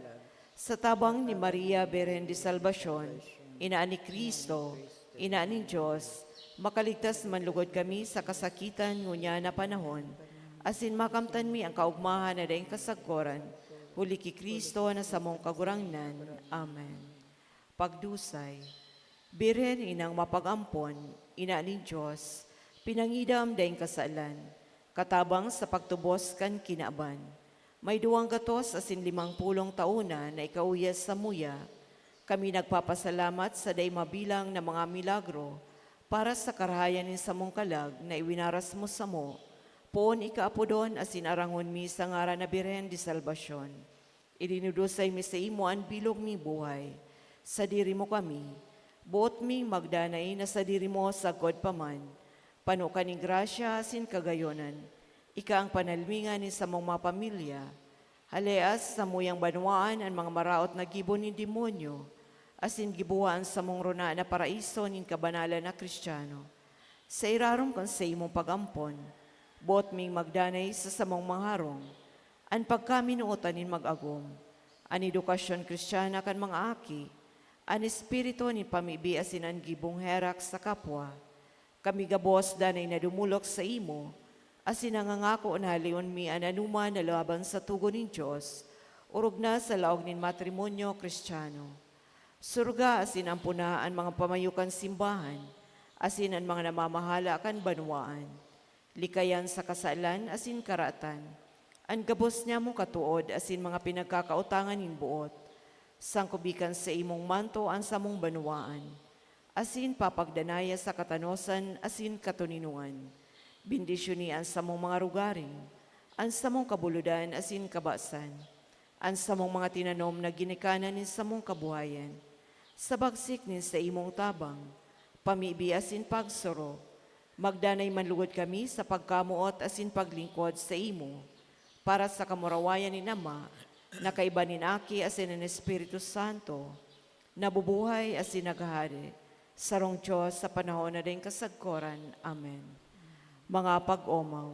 Sa tabang ni Maria, Birhen de Salvacion, Ina ni Cristo, Ina nin Dios, makaligtas man lugod kami sa kasakitan ngunyan na panahon, asin makamtan mi an kaogmahan na daing kasagkoran, huli ki Cristo na samong Kagurangnan. Amen. Pagdusay. Birhen, Inang mapag-ampon, Ina nin Dios, pinangidam daing kasalan, katabang sa pagtubos kan kinaban. May duwang gatos asin limang pulong taon na na ikauyas samuya. Kami nagpapasalamat sa dai mabilang na mga milagro para sa karahayan nin samong kalag na iwinaras mo samo. Poon ikaapodon asin arangon mi sa ngaran na Birhen de Salvacion. Idinudusay mi saimo an bilog ning buhay. Sadiri mo kami, boot ming magdanay na sadiri mo sagkod pa man. Pano ka nin grasya asin kagayonan. Ika an panalmingan nin samong mga pamilya. Haleas samuyang banwaan an mga maraot na gibo nin demonyo, asin gibuha an samong rona na paraiso nin kabanalan na Cristiano. Sa irarom kan saimong pag-ampon, boot ming magdanay sa samong mga harong, an pagkaminuotan nin mag-agom, an edukasyon Cristiana kan mga aki, an espiritu nin pamibi asin an gibong herak sa kapwa. Kami gabos danay na dumolok saimo, asin nangangako na haleon mi an anoman na laban sa togon nin Dios, orog na sa laog nin matrimonyo Cristiano. Suruga asin ampona an mga pamayo kan simbahan, asin an mga namamahala kan banwaan. Likayan sa kasalan asin karatan an gabos nyamong katood asin mga pinagkakaotangan nin boot. Sangkobi kan saimong manto an samong banwaan, asin papagdanaya sa katanosan asin katoninongan. Bendisyoni an samong mga rugaring, an samong kabulodan asin kabasan, an samong mga tinanom na ginikanan nin samong kabuhayan. Sa bagsik nin saimong tabang, pamibi asin pagsurog, magdanay man lugod kami sa pagkamoot asin paglingkod saimo, para sa kamurawayan nin Ama, na kaiba nin Aki asin nin Espiritu Santo, nabubuhay asin naghahade, sarong Dios sa panahon na daing kasagkoran. Amen. Mga pag-omaw,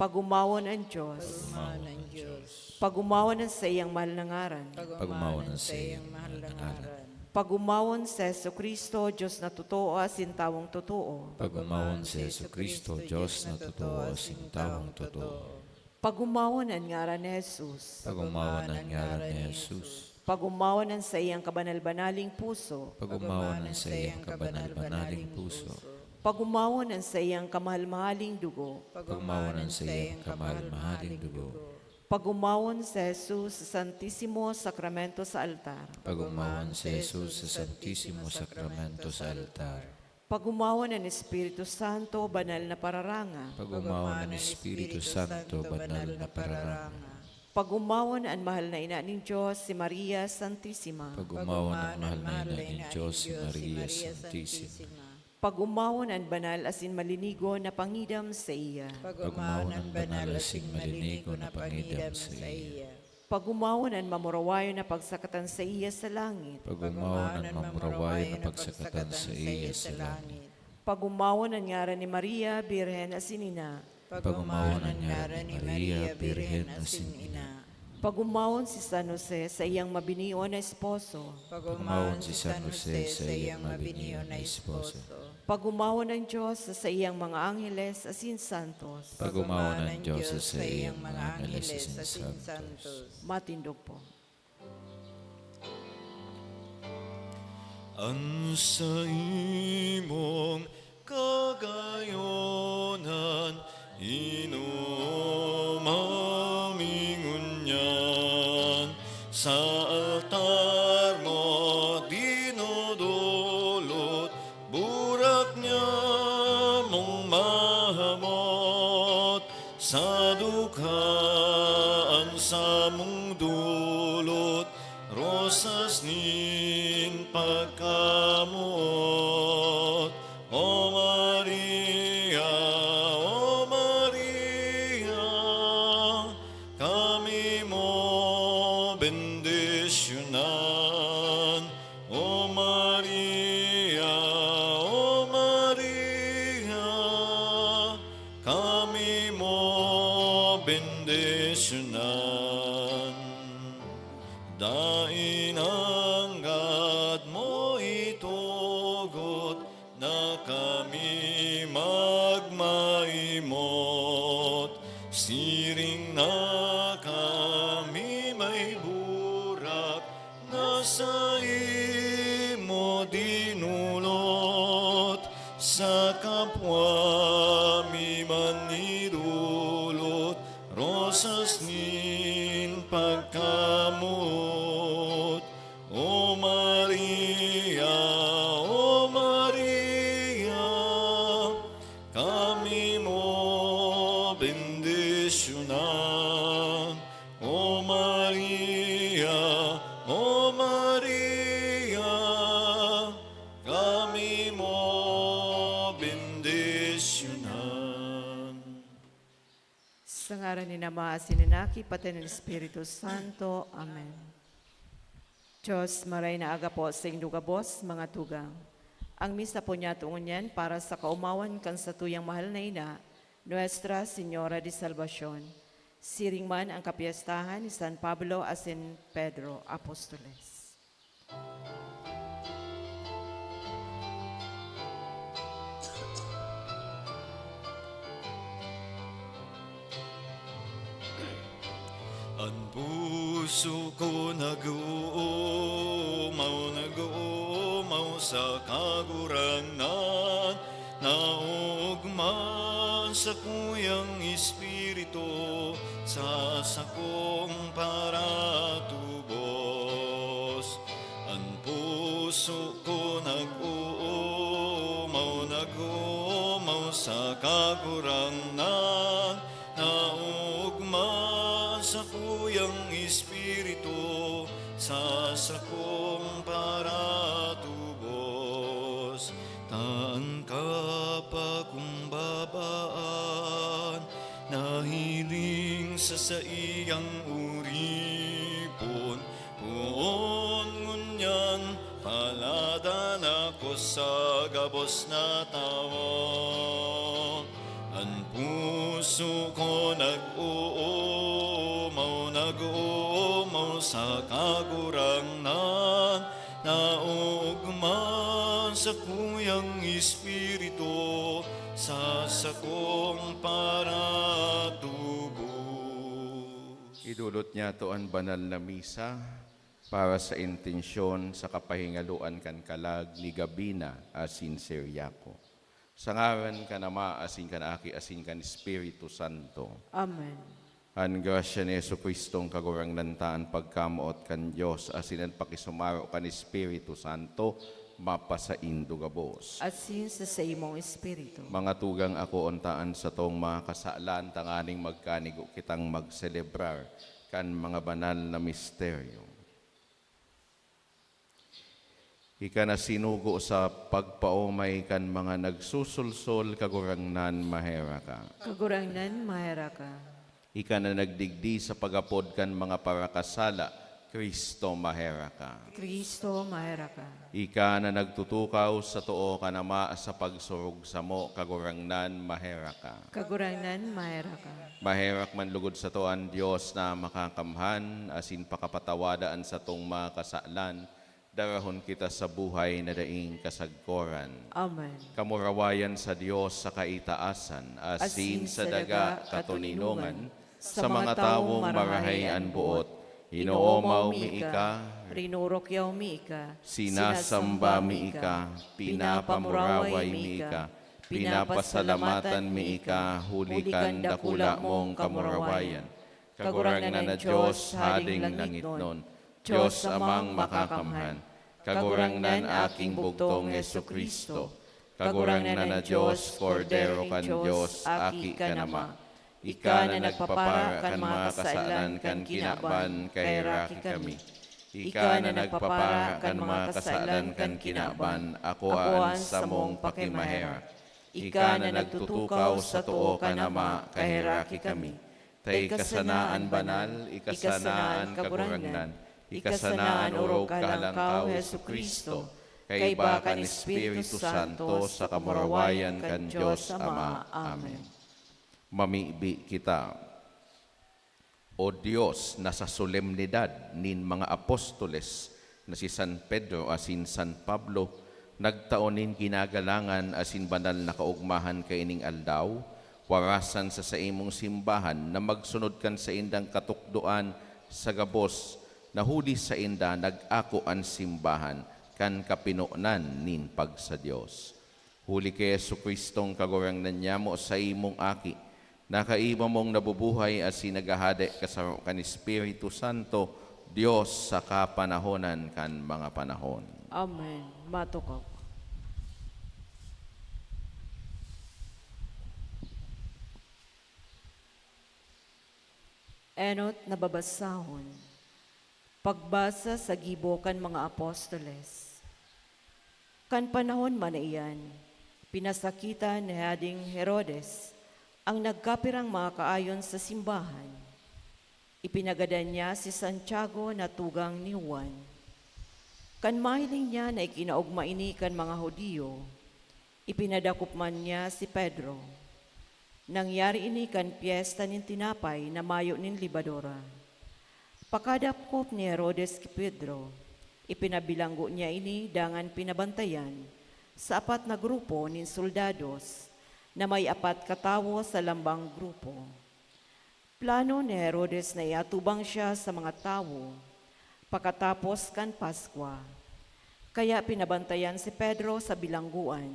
pag-omawon an Dios. Pag-omawon an Diyos. Pag-omawon an saiyang mahal na ngaran. Pag-omawon an saiyang mahal na ngaran. Pag-omawon si Jesu-Cristo, Dios na totoo asin tawong totoo. Pag-omawon si Jesu-Cristo, Dios na totoo asin tawong totoo. Pag-omawon an ngaran ni Jesus. Pag-omawon an ngaran ni Jesus. Pag-omawon an saiyang kabanal-banaling puso. Pag-omawon an saiyang kabanal-banaling puso. Pag-omawon an saiyang kamahal-mahaling dugo. Pag-omawon an saiyang kamahal-mahaling dugo. Pag-omawon si Jesus sa Santisimo Sakramento sa altar. Pag-omawon si Jesus sa Santisimo Sakramento sa altar. Pag-omawon an Espiritu Santo, banal na pararanga. Pag-omawon an Espiritu Santo, banal na pararanga. Pag-omawon an mahal na ina nin Dios, si Maria Santisima. Pag-omawon an mahal na ina nin Dios, si Maria Santisima. Pag-omawon an banal asin malinigo na pangidam saiya. Pag-omawon an banal asin malinigo na pangidam saiya. Pag-omawon an mamurawayon na pagsakatan saiya sa langit. Pag-omawon an mamurawayon na pagsakatan saiya sa langit. Pag-omawon an ngaran ni Maria, Birhen asin ina. Pag-omawon an ngaran ni Maria, Birhen asin ina. Pag-omawon si San Jose, saiyang mabinion na esposo. Pag-omawon si San Jose, saiyang mabinion na esposo. Pag-omawon an Dios sa saiyang mga angheles asin santos. Pag-omawon an Dios sa saiyang mga angheles asin santos. Matindog po. An saimong kagayonan, inomaw mi ngunyan. Sa altar mo dinodolot, burak nyamong mahamot. Sa dukha an samong Sas nin pagkamoot, O Maria, O Maria, kami mo bendisyonan. O Maria, O Maria, kami mo bendisyonan. Dai nanggad mo itugot na kami magmaimot. Siring na kami may burak na saimo dinulot, sa kapwa mi man idolot, rosas nin pagkamoot. O Maria, O Maria, kami mo bendisyonan. O Maria, O Maria, kami mo bendisyonan. Sa ngaran ni Ama, asin ni Aki, pati nin Espiritu Santo. Amen. Diyos, maray na aga po sa indo gabos, mga tugang. Ang misa po niya ngunyan para sa kaomawan kan satuyang mahal na ina, Nuestra Señora de Salvacion. Siring man ang kapyestahan ni San Pablo asin Pedro Apostoles. An puso ko nag-oomaw, nag-oomaw sa Kagurangnan, naoogma sa kuyang Espiritu sa sakong paratubos. An puso ko nag-oomaw, nag-oomaw sa Kagurangnan, naoogma sa kuyang Espiritu sa sakong paratubos. Ta an kapakumbabaan nahiling sa saiyang oripon, poon ngunyan paladal ako sa gabos na tawo. An puso ko nag-oomaw, nag-oomaw sa Kagurangnan, naoogma sa kuyang Espiritu sa sakong paratubos. Idolot niyato an banal na misa para sa intensyon sa kapahingaloan kan kalag ni Gabina asin Ciriaco. Sa ngaran kan Ama, asin kan Aki, asin kan Espiritu Santo. Amen. An grasya ni Jesu-Cristong Kagurangnan ta, an pagkamoot kan Dios, asin an pakisumaro kan Espiritu Santo, mapasaindo gabos. Asin sa saimong espiritu. Mga tugang, akoon ta an satong mga kasalan tanganing magkanigo kitang magselebrar kan mga banal na misteryo. Ika na sinugo sa pagpaomay kan mga nagsusulsol, Kagurangnan, maherak ka. Kagurangnan, maherak ka. Ika na nagdigdi sa pag-apod kan mga parakasala, Cristo, maherak ka. Cristo, maherak ka. Ika na nagtutukaw sa too kan Ama sa pagsurog samo, Kagurangnan, maherak ka. Kagurangnan, maherak ka. Maherak man lugod sato an Dios na makakamhan, asin pakapatawada an satong mga kasalan, darahon kita sa buhay na daing kasagkoran. Amen. Kamurawayan sa Dios sa kaitaasan, asin sa daga katoninongan, sa mga tawong marahay an boot, inoomaw mi ika, rinurukyaw mi ika, sinasamba mi ika, pinapamuraway mi ika, pinapasalamatan mi ika, huli kan dakula mong kamurawayan. Kagurangnan na Dios, Hading langitnon, Dios Amang Makakamhan, Kagurangnan, Aking Bugtong Jesu-Cristo, Kagurangnan na Dios, Kordero kan Dios, Aki kan Ama, ika na nagpapara kan mga kasalan kan kinaban, kaheraki kami. Ika na nagpapara kan mga kasalan kan kinaban, akoa an samong pakimaherak. Ika na nagtutukaw sa too kan Ama, kaheraki kami. Ta ika sana an banal, ika sana an kagurangnan, ika sana an orog kalangkaw, Jesu-Cristo, kaiba kan Espiritu Santo, sa kamurawayan kan Dios Ama. Amen. Mamibi kita. O Dios, na sa solemnidad nin mga apostoles na si San Pedro asin San Pablo nagtao nin ginagalangan asin banal na kaogmahan kaining aldaw, warasan sa saimong simbahan na magsunod kan saindang katukdoan sa gabos na huli sainda nag-ako an simbahan kan kapinonan nin pagsa-Dios. Huli ki Jesu-Cristong Kagurangnan nyamo, saimong Aki, na kaiba mong nabubuhay asin naghahade kasaro kan Espiritu Santo, Dios sa kapanahonan kan mga panahon. Amen. Matukaw. Enot na babasahon. Pagbasa sa gibo kan mga apostoles. Kan panahon man na iyan, pinasakitan ni Hadeng Herodes an nagkapirang mga kaayon sa simbahan. Ipinagadan niya si Santiago na tugang ni Juan. Kan mahiling niya na ikinaogma ini kan mga Judio, ipinadakop man niya si Pedro. Nangyari ini kan pyesta nin tinapay na mayo nin lebadura. Pakadakop ni Herodes ki Pedro, ipinabilanggo niya ini dangan pinabantayan sa apat na grupo nin soldados na may apat ka tawo sa lambang grupo. Plano ni Herodes na iatubang siya sa mga tawo pakatapos kan Paskwa. Kaya pinabantayan si Pedro sa bilanggoan.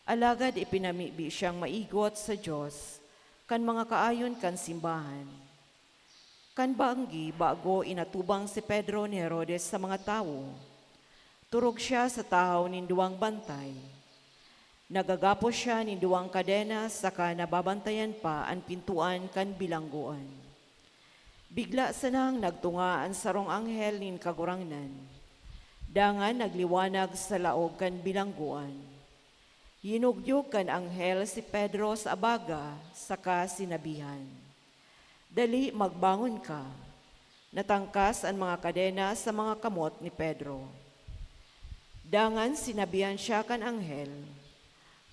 Alagad ipinamibi siyang maigot sa Dios kan mga kaayon kan simbahan. Kan banggi bago inatubang si Pedro ni Herodes sa mga tawo, turog siya sa tahaw nin duwang bantay. Nagagapos siya nin duwang kadena saka nababantayan pa an pintoan kan bilanggoan. Bigla sanang nagtunga an sarong anghel nin Kagurangnan, dangan nagliwanag sa laog kan bilanggoan. Yinugyog kan anghel si Pedro sa abaga saka sinabihan, "Dali, magbangon ka." Natangkas an mga kadena sa mga kamot ni Pedro. Dangan sinabihan siya kan anghel,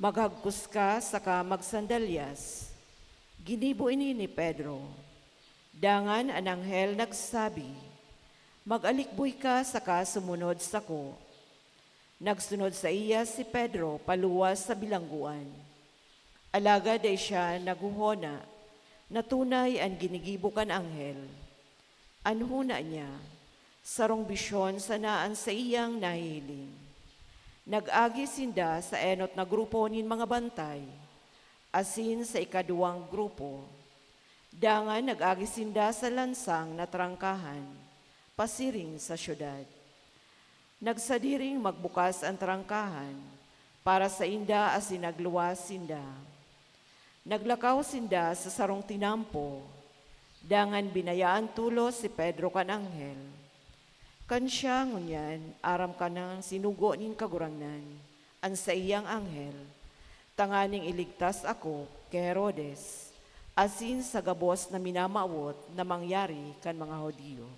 "Maghagkos ka saka magsandalyas." Ginibo ini ni Pedro. Dangan an anghel nagsabi, "Mag-alikboy ka saka sumunod sako." Nagsunod saiya si Pedro paluwas sa bilanggoan. Alagad dai siya naghohona na tunay an ginigibo kan anghel. An hona niya, sarong bisyon sana an saiyang nahihiling. Nag-agi sinda sa enot na grupo nin mga bantay, asin sa ikaduwang grupo. Dangan nag-agi sinda sa lansang na trangkahan, pasiring sa syudad. Nagsadiring magbukas an trangkahan para sainda asin nagluwas sinda. Naglakaw sinda sa sarong tinampo, dangan binayaan tolos si Pedro kan anghel. Kan siya ngunyan aram kan sinugo nin Kagurangnan an saiyang anghel, tanganing iligtas ako ki Herodes, asin sa gabos na minamawot na mangyari kan mga Judio.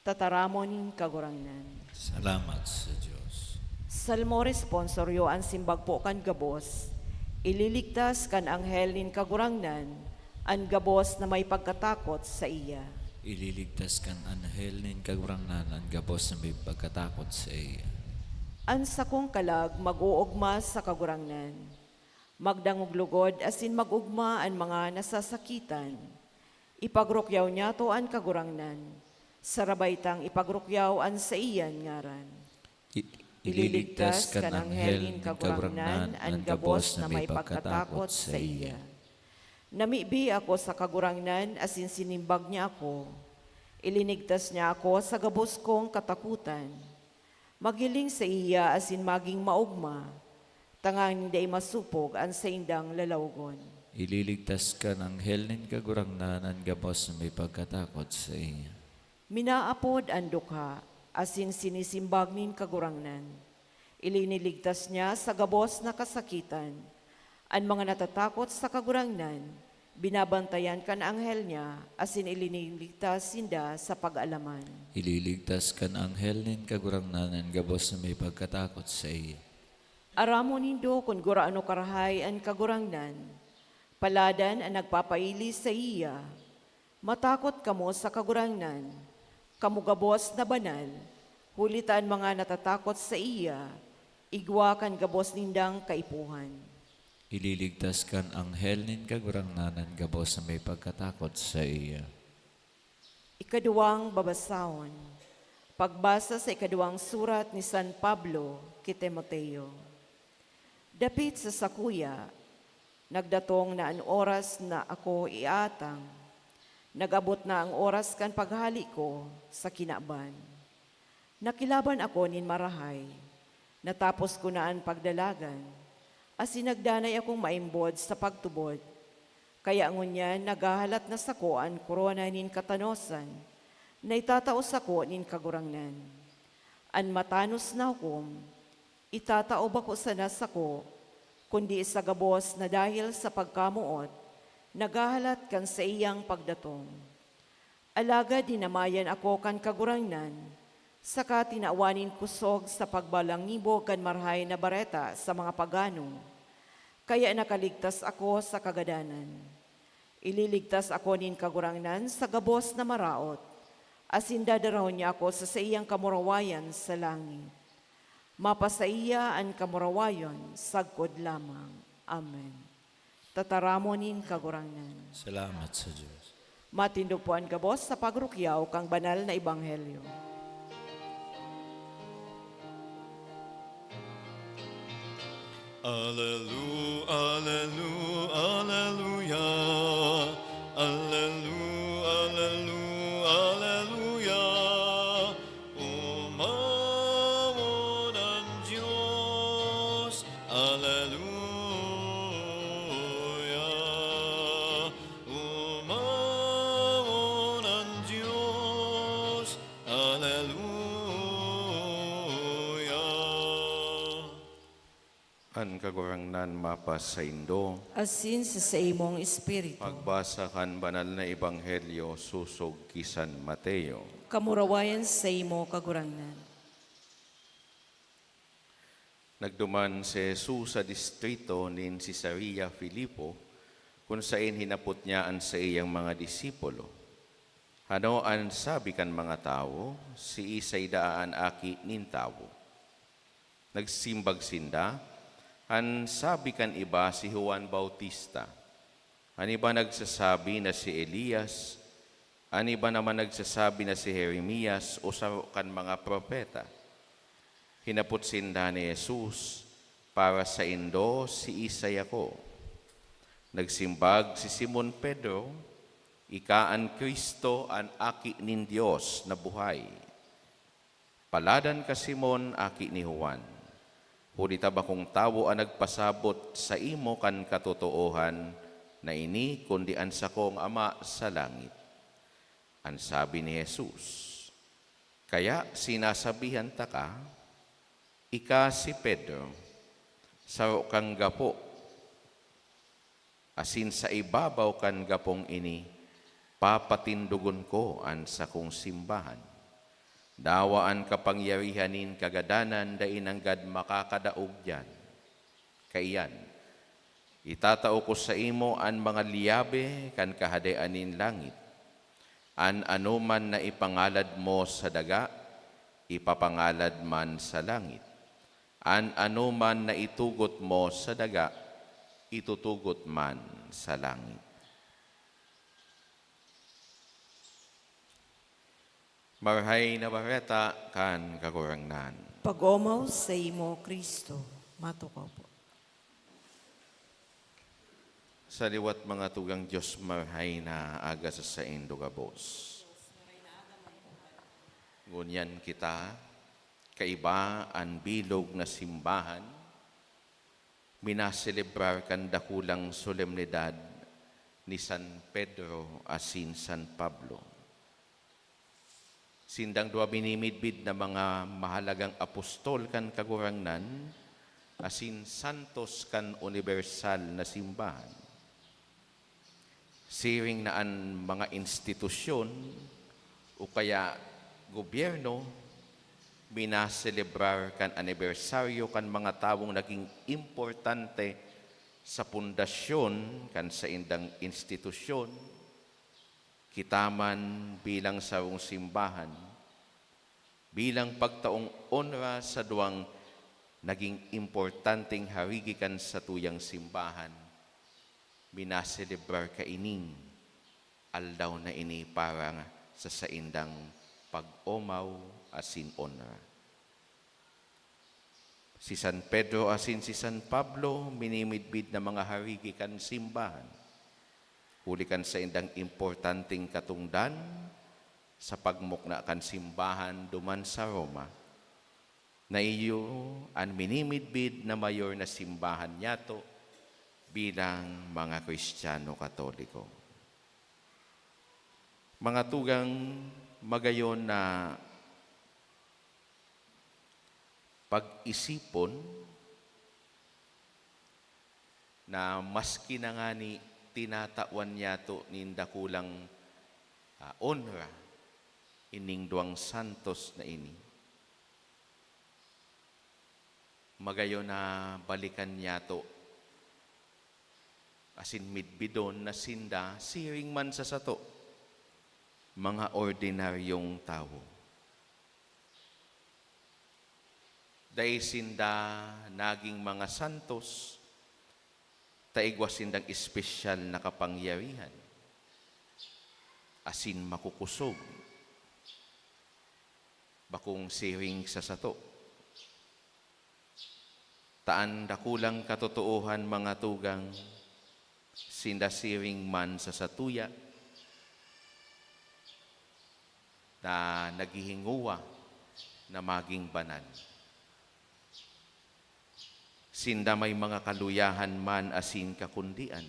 Tataramon nin Kagurangnan. Salamat sa Dios. Salmo responsorio an simbag po kan gabos. Ililigtas kan anghel nin Kagurangnan an gabos na may pagkatakot saiya. Ililigtas kan anghel nin Kagurangnan an gabos na may pagkatakot saiya. An sakong kalag mag-oogma sa Kagurangnan. Magdangog logod asin mag-ogma an mga nasasakitan. Ipagrukyaw niyato an Kagurangnan, sarabay tang ipagrukyaw an saiyan ngaran. I-, ililigtas kan anghel nin Kagurangnan an gabos na may pagkatakot saiya. Namibi ako sa Kagurangnan asin sinimbag niya ako. Ilinigtas niya ako sa gabos kong katakotan. Maghiling saiya asin magin maogma, tanganing dai masopog an saindang lalawogon. Ililigtas kan anghel nin Kagurangnan an gabos na may pagkatakot saiya. Minaapod an dukha, asin sinisimbag nin Kagurangnan. Iliniligtas niya sa gabos na kasakitan. An mga natatakot sa Kagurangnan, binabantayan kan anghel niya, asin iliniligtas sinda sa pag-alaman. Ililigtas kan anghel nin Kagurangnan an gabos na may pagkatakot saiya. Aramon nindo kun gurano karahay an Kagurangnan. Paladan an nagpapaili saiya. Matakot kamo sa Kagurangnan, kamo gabos na banal, huli ta an mga natatakot saiya, igwa kan gabos nindang kaipuhan. Ililigtas kan anghel nin Kagurangnan an gabos na may pagkatakot saiya. Ikaduwang babasahon. Pagbasa sa ikaduwang surat ni San Pablo ki Timoteo. Dapit sa sakuya, nagdatong na an oras na ako iatang. Nag-abot na ang oras kan paghale ko sa kinaban. Nakilaban ako nin marahay. Natapos ko na an pagdalagan, asin nagdanay akong maimbod sa pagtubod. Kaya ngunyan naghahalat na sako an korona nin katanosan na itatao sako nin Kagurangnan. An matanos na hukom, itatao bako sana sako, kundi sa gabos na dahil sa pagkamoot, naghahalat kan saiyang pagdatong. Alagad dinamayan ako kan Kagurangnan, saka tinawan nin kusog sa pagbalangibog kan Marahay na Bareta sa mga pagano, kaya nakaligtas ako sa kagadanan. Ililigtas ako nin Kagurangnan sa gabos na maraot, asin dadarahon niya ako sa saiyang kamurawayan sa langit. Mapasaiya an kamurawayon sagkod lamang. Amen. Tataramon nin Kagurangnan. Salamat sa Dios. Matindog po an gabos sa pagrukyaw kan banal na ebanghelyo. Alelu-, alelu-, aleluya. Alelu-, alelu-, aleluya. Umawon an Dios. Aleluya. Umawon an Dios. Aleluya. An Kagurangnan mapasaindo. Asin sa saimong espiritu. Pagbasa kan Banal na Ebanghelyo sosog ki San Mateo. Kamurawayan saimo, Kagurangnan. Nagduman si Jesus sa distrito nin Cesarea Filipo, kun saen hinapot niya an saiyang mga disipulo, "Ano an sabi kan mga tawo? Siisay daa an Aki nin Tawo?" Nagsimbag sinda, "An sabi kan iba si Juan Bautista, an iba nagsasabi na si Elias, an iba naman nagsasabi na si Jeremias o saro kan mga propeta." Hinapot sinda ni Jesus, "Para saindo, siisay ako?" Nagsimbag si Simon Pedro, "Ika an Cristo, an Aki nin Dios na buhay." "Paladan ka, Simon, aki ni Juan, huli ta bakong tawo an nagpasabot saimo kan katotoohan na ini, kundi an sakong Ama sa langit." An sabi ni Jesus, "Kaya sinasabihan taka, ika si Pedro, saro kang gapo, asin sa ibabaw kan gapong ini, papatindogon ko an sakong simbahan. Dawa an kapangyarihan nin kagadanan dai nanggad makakadaog diyan. Kaiyan, itatao ko saimo an mga liyabe kan Kahadean nin langit. An anoman na ipangalad mo sa daga, ipapangalad man sa langit. An anoman na itugot mo sa daga, itutugot man sa langit." Marahay na Bareta kan Kagurangnan. Pag-omaw saimo, Cristo. Matukaw po. Sa liwat, mga tugang Dios, marahay na aga sa saindo gabos. Ngunyan kita, kaiba an bilog na simbahan, minaselebrar kan dakulang solemnidad ni San Pedro asin San Pablo. Sindang duwa minimidbid na mga mahalagang apostol kan Kagurangnan asin santos kan unibersal na simbahan. Siring na an mga institusyon o kaya gobyerno minaselebrar kan anibersaryo kan mga tawong naging importante sa pundasyon kan saindang institusyon, kita man bilang sarong simbahan, bilang pagtaong onra sa duwang naging importanteng harigi kan satuyang simbahan, minaselebrar kaining aldaw na ini para sa saindang pag-omaw asin onra. Si San Pedro asin si San Pablo minimidbid na mga harigi kan simbahan, huli kan saindang importanteng katungdan sa pagmukna kan simbahan duman sa Roma, na iyo an minimidbid na mayor na simbahan niyato bilang mga Kristiyano Katoliko. Mga tugang, magayon na pag-isipon na maski na ngani tinatawan niyato nin dakulang, ah, onra ining duwang santos na ini, magayon na balikan niyato asin midbidon na sinda siring man sa sato, mga ordinaryong tawo. Dai sinda naging mga santos ta igwa sindang espesyal na kapangyarihan asin makukosog, bakong siring sa sato. Ta an dakulang katotoohan, mga tugang, sinda siring man sa satuya na naghihingowa na magin banal. Sinda may mga kaluyahan man asin kakundian.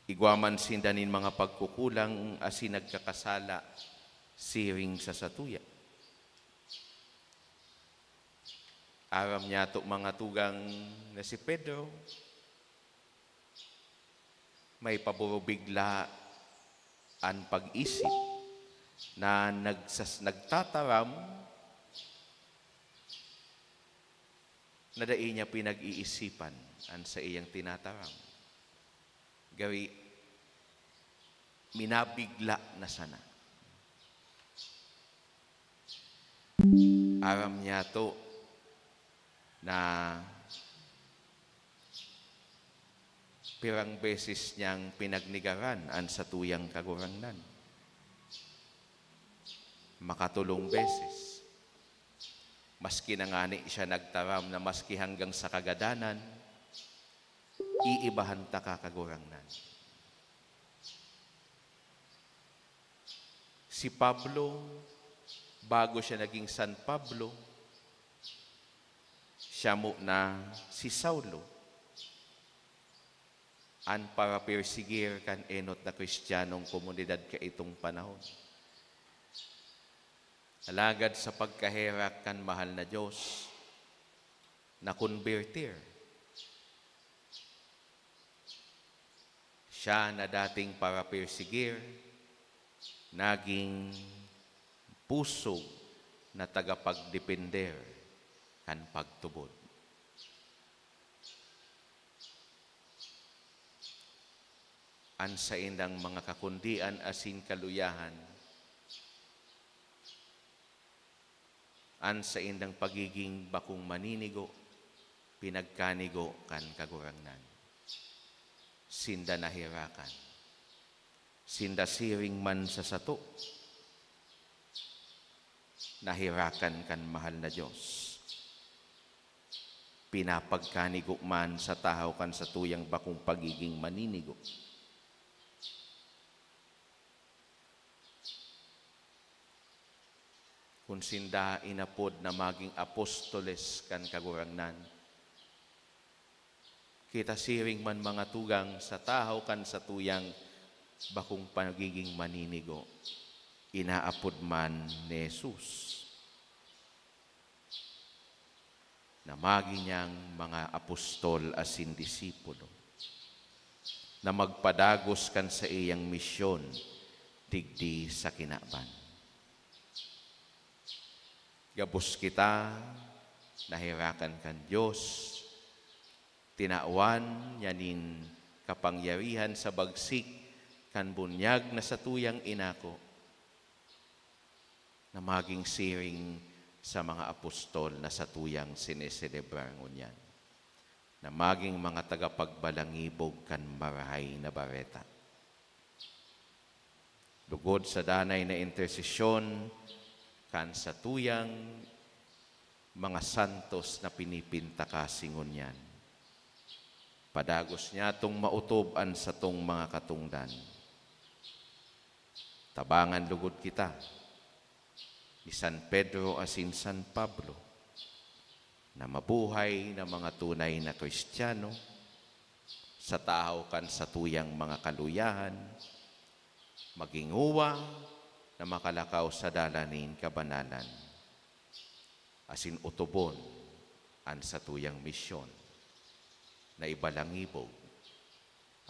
Igwa man sinda nin mga pagkukulang asin nagkakasala siring sa satuya. Aram niyato, mga tugang, na si Pedro may paburubigla an pag-isip na nagsas-, nagtataram na dai niya pinag-iisipan an saiyang tinataram. Gari, minabigla na sana. Aram niyato na pirang beses niyang pinagnegaran an satuyang Kagurangnan. Makatolong beses. Maski na ngani siya nagtaram na maski hanggang sa kagadanan, iibahan taka, Kagurangnan. Si Pablo, bago siya naging San Pablo, siya muna si Saulo, an parapersigir kan enot na Kristiyanong komunidad kaitong panahon. Alagad sa pagkaherak kan mahal na Diyos, nakonbertir. Siya na dating parapersigir, naging pusog na tagapagdepender kan pagtubod. An saindang mga kakundian asin kaluyahan, an saindang pagiging bakong maninigo, pinagkanigo kan Kagurangnan. Sinda naherakan. Sinda siring man sa sato, naherakan kan mahal na Diyos. Pinapagkanigo man sa tahaw kan satuyang bakong pagiging maninigo. Kun sinda inapod na maging apostoles kan Kagurangnan, kita siring man, mga tugang, sa tahaw kan satuyang bakong pagiging maninigo. Inaapod man ni Jesus na magi niyang mga apostol asin disipulo na magpadagos kan saiyang misyon digdi sa kinaban. Gabos kita naherakan kan Dios, tinawan niya nin kapangyarihan sa bagsik kan bunyag na satuyang inako, na magin siring sa mga apostol na satuyang sineselebrar ngunyan, na magin mga tagapagbalangibog kan Marahay na Bareta. Lugod sa danay na intersesyon kan satuyang mga santos na pinipinta kasi ngunyan, padagos niyatong maotob an satong mga katongdan. Tabangan lugod kita ni San Pedro asin San Pablo na mabuhay na mga tunay na Kristiyano sa tahaw kan satuyang mga kaluyahan, magin uwa na makalakaw sa dalan nin kabanalan, asin otobon an satuyang misyon na ibalangibog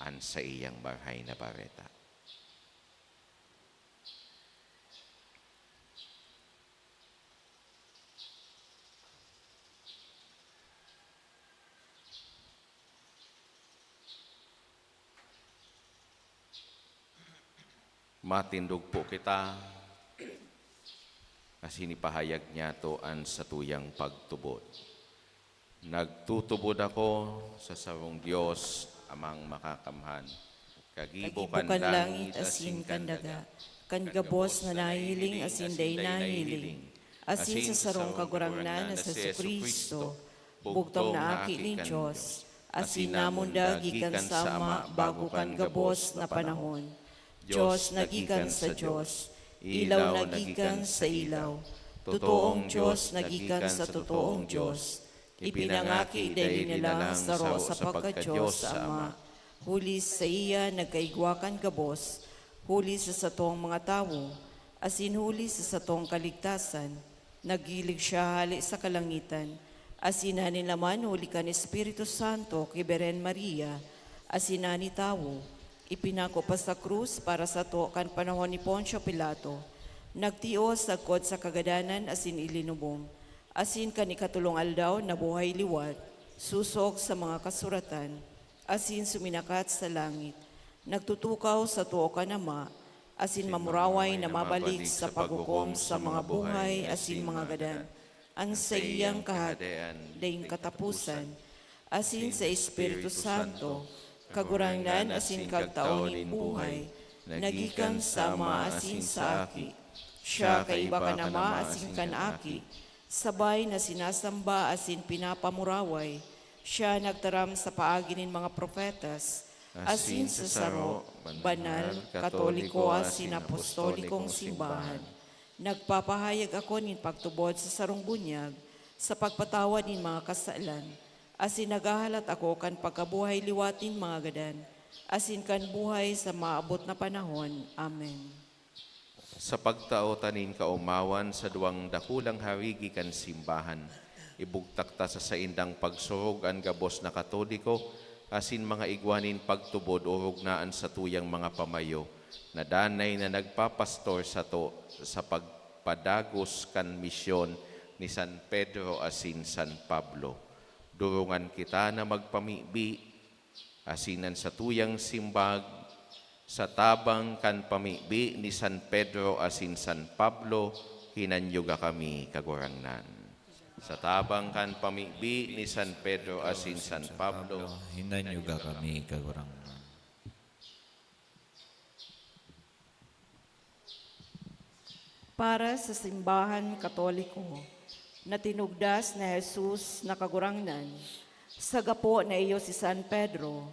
an saiyang Marahay na Bareta. Matindog po kita, asin ipahayag niyato an satuyang pagtubod. Nagtutubod ako sa sarong Dios, Amang Makakamhan, kagibo kan langit asin kan daga, kan gabos na nahihiling asin dai nahihiling, asin sa sarong Kagurangnan na si Jesu-Cristo, bugtong na Aki nin Dios, asin namundag gikan sa Ama bago kan gabos na panahon. Dios na gikan sa Dios, ilaw na gikan sa ilaw, totoong Dios na gikan sa totoong Dios, ipinangaki dai linalang saro sa pagka-Dios sa Ama, huli saiya nagkaigwa kan gabos, huli sa satong mga tawo, asin huli sa satong kaligtasan. Naggilig siya hale sa kalangitan, asin naninlaman huli kan Espiritu Santo ki Birhen Maria, asin nani tawo. Ipinako pa sa krus para sato kan panahon ni Poncio Pilato. Nagtios sagkod sa kagadanan asin ilinubong, asin kan ikatolong aldaw nabuhay liwat, sosog sa mga kasuratan, asin suminakat sa langit. Nagtutukaw sa too kan Ama, asin mamuraway na mabalik sa paghukom sa mga buhay asin mga gadan. An saiyang Kahadean daing kataposan, asin sa Espiritu Santo, Kagurangnan asin Kagtao nin buhay, na gikan sa Ama asin sa Aki. Siya kaiba kan Ama asin kan Aki, sabay na sinasamba asin pinapamuraway. Siya nagtaram sa paagi nin mga propetas, asin sa saro, banal, katoliko asin apostolikong simbahan. Nagpapahayag ako nin pagtubod sa sarong bunyag sa pagpatawad nin mga kasalan, asin naghahalat ako kan pagkabuhay liwat nin mga gadan, asin kan buhay sa maabot na panahon. Amen. Sa pagtao ta nin kaomawan sa duwang dakulang harigi kan simbahan, ibugtak ta sa saindang pagsurog an gabos na Katoliko asin mga igwa nin pagtubod orog na an satuyang mga pamayo na danay na nagpapastor sato sa pagpadagos kan misyon ni San Pedro asin San Pablo. Durungan kita na magpamibi asin an satuyang simbag, sa tabang kan pamibi ni San Pedro asin San Pablo, hinanyuga kami, Kagurangnan. Sa tabang kan pamibi ni San Pedro asin San Pablo, hinanyuga kami, Kagurangnan. Para sa simbahan Katoliko, na tinugdas na Jesus na Kagurangnan, sa gapo na iyo si San Pedro,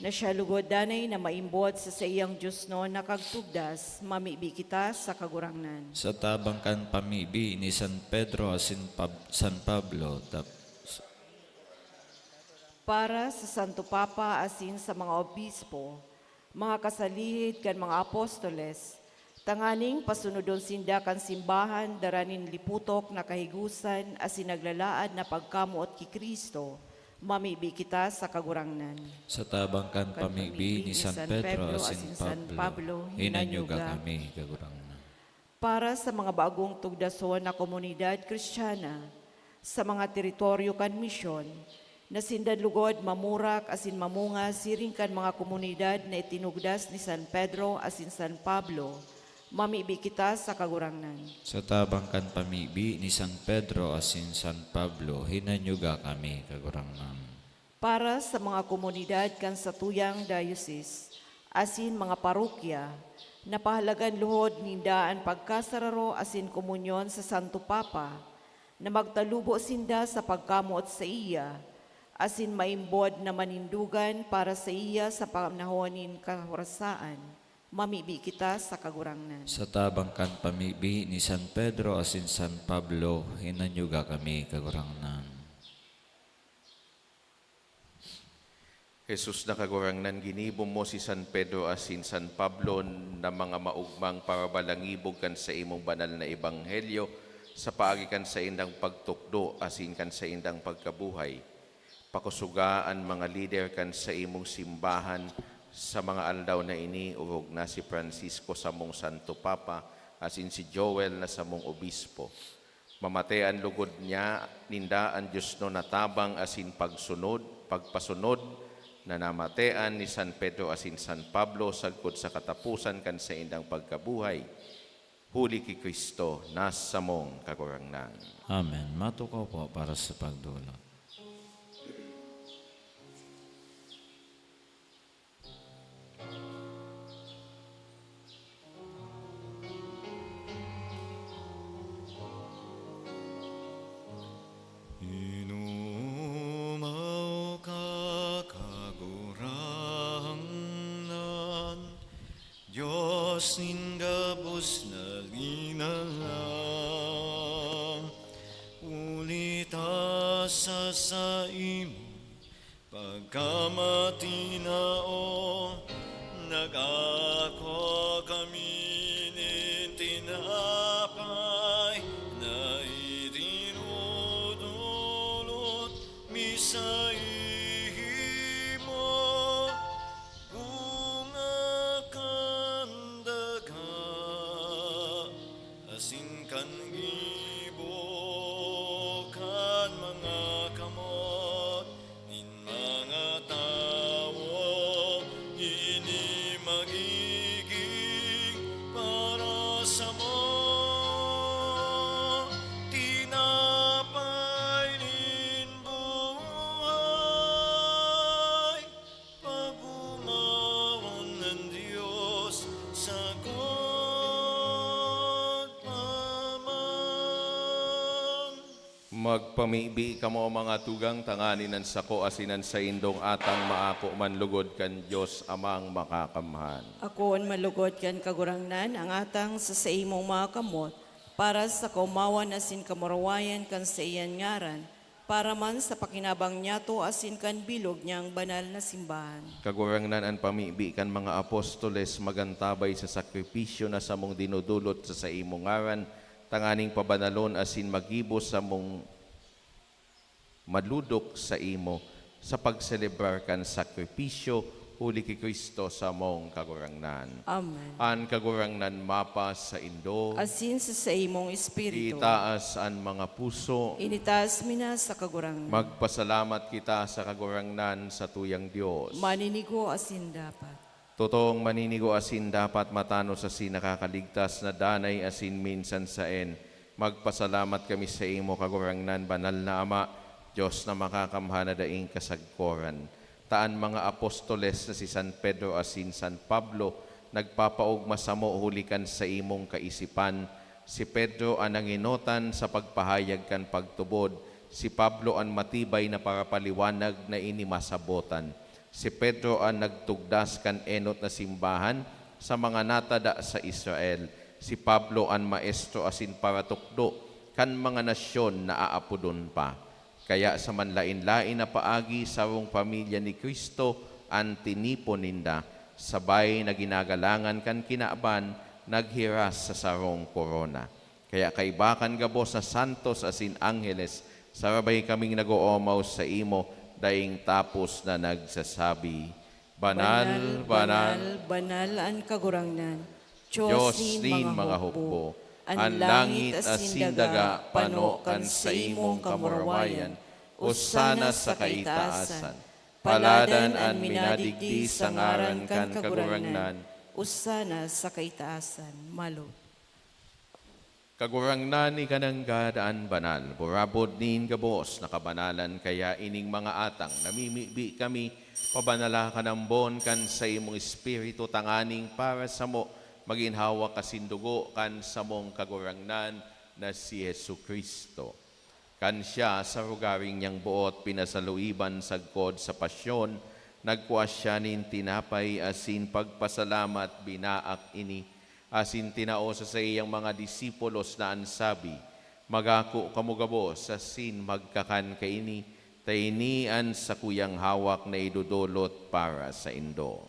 na siya lugod danay na maimbot sa saiyang diosnon na kagtugdas, mamibi kita sa Kagurangnan. Sa tabang kan pamibi ni San Pedro asin Pab-, San Pablo, tap-, Para sa Santo Papa asin sa mga obispo, mga kasalihid kan mga apostoles, Tanganing pasunodon sinda kan simbahan, dara nin liputok na kahigusan asin naglalaad na pagkamoot ki Cristo, mamibi kita sa Kagurangnan. Sa tabang kan pamibi ni San Pedro asin San Pablo, hinanyuga kami, Kagurangnan. Para sa mga bagong tugdason na komunidad Kristiyana, sa mga teritoryo kan misyon, na sinda lugod mamurak asin mamunga siring kan mga komunidad na itinugdas ni San Pedro asin San Pablo, mamibi kita sa Kagurangnan. Sa tabang kan pamibi ni San Pedro asin San Pablo, hinanyuga kami, Kagurangnan. Para sa mga komunidad kan satuyang diocese asin mga parokya, na pahalagan logod ninda an pagkasararo asin komunyon sa Santo Papa, na magtalubo sinda sa pagkamoot saiya, asin maimbod na manindogan para saiya sa panahon nin kahorasaan. Mamibi kita sa Kagurangnan. Sa tabang kan pamibi ni San Pedro asin San Pablo, hinanyuga kami, Kagurangnan. Jesus na Kagurangnan, ginibo mo si San Pedro asin San Pablo na mga maogmang parabalangibog kan saimong banal na ebanghelyo sa paagi kan saindang pagtukdo asin kan saindang pagkabuhay. Pakusoga an mga lider kan saimong simbahan sa mga aldaw na ini, orog na si Francisco, samong Santo Papa, asin si Joel na samong obispo. Mamatean logod niya, ninda an diosnon na tabang asin pagsunod, pagpasunod na namatean ni San Pedro asin San Pablo sagkod sa kataposan kan saindang pagkabuhay, huli ki Cristo na samong Kagurangnan. Amen. Matukaw po para sa pagdulot. Inumaw ka, Kagurangnan, Dios nin gabos na linalang, huli ta sa saimo pagkamatinao, nag-ako kami nin tinapay na itinudulot mi saimo, bunga kan daga asin kan gibo kan mga kamot nin mga tawo. Ini magigin para samo tinapay nin buhay, pag-omawon kan Dios sagkod pa man. Magpamibi kamo, mga tugang, tanganing an sako asin an saindong atang maako man logod kan Dios Amang Makakamhan. Akoon man logod kan Kagurangnan an atang sa saimong mga kamot, para sa kaomawan asin kamurawayan kan saiyang ngaran, para man sa pakinabang niyato asin kan bilog niyang banal na simbahan. Kagurangnan, an pamibi kan mga apostoles magantabay sa sakripisyo na samong dinodolot sa saimong ngaran, tanganing pabanalon asin magibo samong madodolot saimo sa pagselebrar kan sakripisyo huli ki Cristo samong Kagurangnan. Amen. An Kagurangnan mapasaindo. Asin sa saimong espiritu. Itaas an mga puso. Initaas mi na sa Kagurangnan. Magpasalamat kita sa Kagurangnan, satuyang Dios. Maninigo asin dapat. Totoong maninigo asin dapat, matanos asin nakakaligtas na danay asin minsan saen. Magpasalamat kami saimo, Kagurangnan, Banal na Ama, Dios na Makakamhan na daing kasagkoran. Ta an mga apostoles na si San Pedro asin San Pablo nagpapaogma samo huli kan saimong kaisipan. Si Pedro an nangenotan sa pagpahayag kan pagtubod, si Pablo an matibay na parapaliwanag na ini masabotan. Si Pedro an nagtugdas kan enot na simbahan sa mga natada sa Israel. Si Pablo an maestro asin paratukdo kan mga nasyon na aapodon pa. Kaya sa manlaen-laen na paagi, sarong pamilya ni Cristo an tinipon ninda, sabay na ginagalangan kan kinaban naghiras sa sarong korona. Kaya kaiba kan gabos na santos asin angheles, sarabay kaming nag-oomaw saimo, daing tapos na nagsasabi, "Banal, banal, banal an Kagurangnan, Dios nin mga hukbo. An langit asin daga pano kan saimong kamurawayan. Osana sa kaitaasan. Paladan an minadigdi sa ngaran kan Kagurangnan. Osana sa kaitaasan." Malo. Kagurangnan, ika nanggad an banal, burabod nin gabos na kabanalan, kaya ining mga atang namimibi kami, pabanala ka nambon kan saimong Espiritu, tanganing para samo magin hawak asin dugo kan samong Kagurangnan na si Jesu-Cristo. Kan siya sa rogaring niyang boot pinasaluiban sagkod sa pasyon, nagkua siya nin tinapay asin pagpasalamat, binaak ini, asin tinao sa saiyang mga disipulos na an sabi, "Magako kamo gabos asin magkakan kaini, ta ini an sakuyang hawak na idodolot para saindo."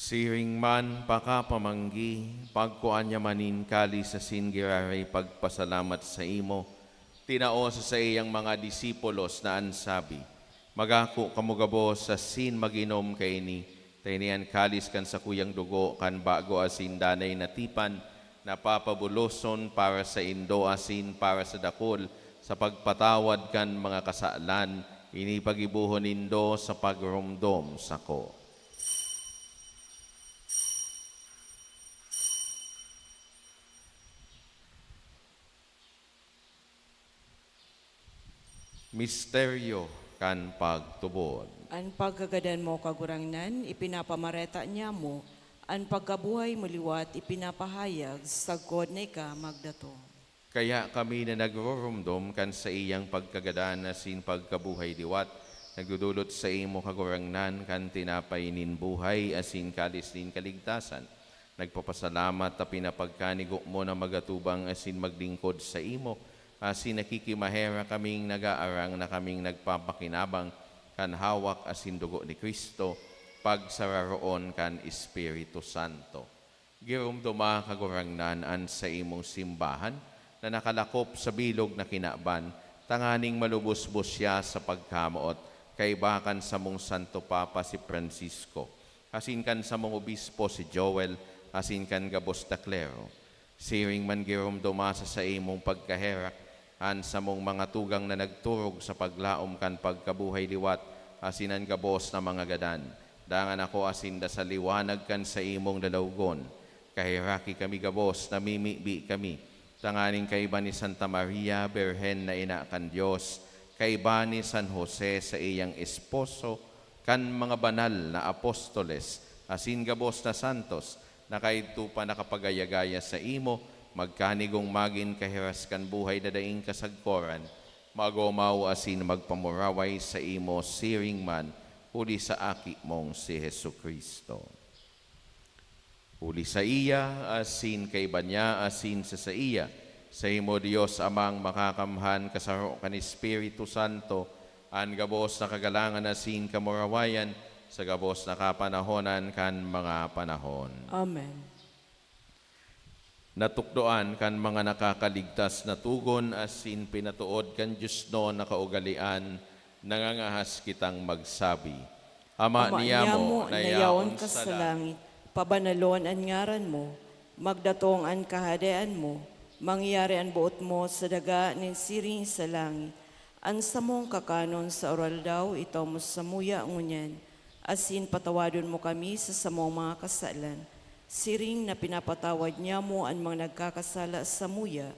Siring man pakapamanggi, pagkua niya man nin kalis asin giraray pagpasalamat saimo, tinao sa saiyang mga disipulos na an sabi, "Magako kamo gabos asin mag-inom kaini, ta ini an kalis kan sakuyang dugo kan bago asin danay na tipan, na papabuloson para saindo asin para sa dakul sa pagpatawad kan mga kasalan. Ini paggibohon nindo sa pagromdom sako." Misteryo kan pagtubod. An pagkagadan mo, Kagurangnan, ipinapamareta niamo, an pagkabuhay mo liwat ipinapahayag, sagkod na ika magdatong. Kaya kami na nagroromdom kan saiyang pagkagadan asin pagkabuhay liwat, nagdodolot saimo, Kagurangnan, kan tinapay nin buhay asin kalis nin kaligtasan. Nagpapasalamat ta pinapagkanigo mo na magatubang asin maglingkod saimo, asin nakikimaherak kaming nagaarang na kaming nagpapakinabang kan hawak asin dugo ni Cristo, pagsararoon kan Espiritu Santo. Giromdoma, Kagurangnan, an saimong simbahan na nakalakop sa bilog na kinaban, tanganing malubos-bos siya sa pagkamoot, kaiba kan samong Santo Papa si Francisco, asin kan samong obispo si Joel, asin kan gabos na klero. Siring man giromdoma sa saimong pagkaherak an samong mga tugang na nagturog sa paglaom kan pagkabuhay liwat, asin an gabos na mga gadan. Dangan ako asin da sa liwanag kan saimong lalawgon. Kaheraki kami gabos, namimibi kami, tanganing kaiba ni Santa Maria, Birhen na ina kan Dios, kaiba ni San Jose, saiyang esposo, kan mga banal na apostoles, asin gabos na santos, na kaidto pa nakapagaya-gaya saimo, magkanigong magin kahiras kan buhay na daing kasagkoran, mag-omaw asin magpamuraway saimo siring man, huli sa Aki mong si Jesu-Cristo. Huli saiya, asin kaiba niya, asin sa saiya, saimo, Dios Amang Makakamhan, kasaro kan Espiritu Santo, an gabos na kagalangan asin kamurawayan, sa gabos na kapanahonan kan mga panahon. Amen. Natukdoan kan mga nakakaligtas na tugon asin pinatood kan diosnon na kaugalean, nangangahas kitang magsabi, Ama niyamo na yaon ka sa langit, pabanalon an ngaran mo, magdatong an kahadean mo, mangyari an boot mo sa daga nin siring sa langit. An samong kakanon sa aroaldaw itao mo samuya ngunyan, asin patawadon mo kami sa samong mga kasalan, siring na pinapatawad niamo an mga nagkakasala samuya,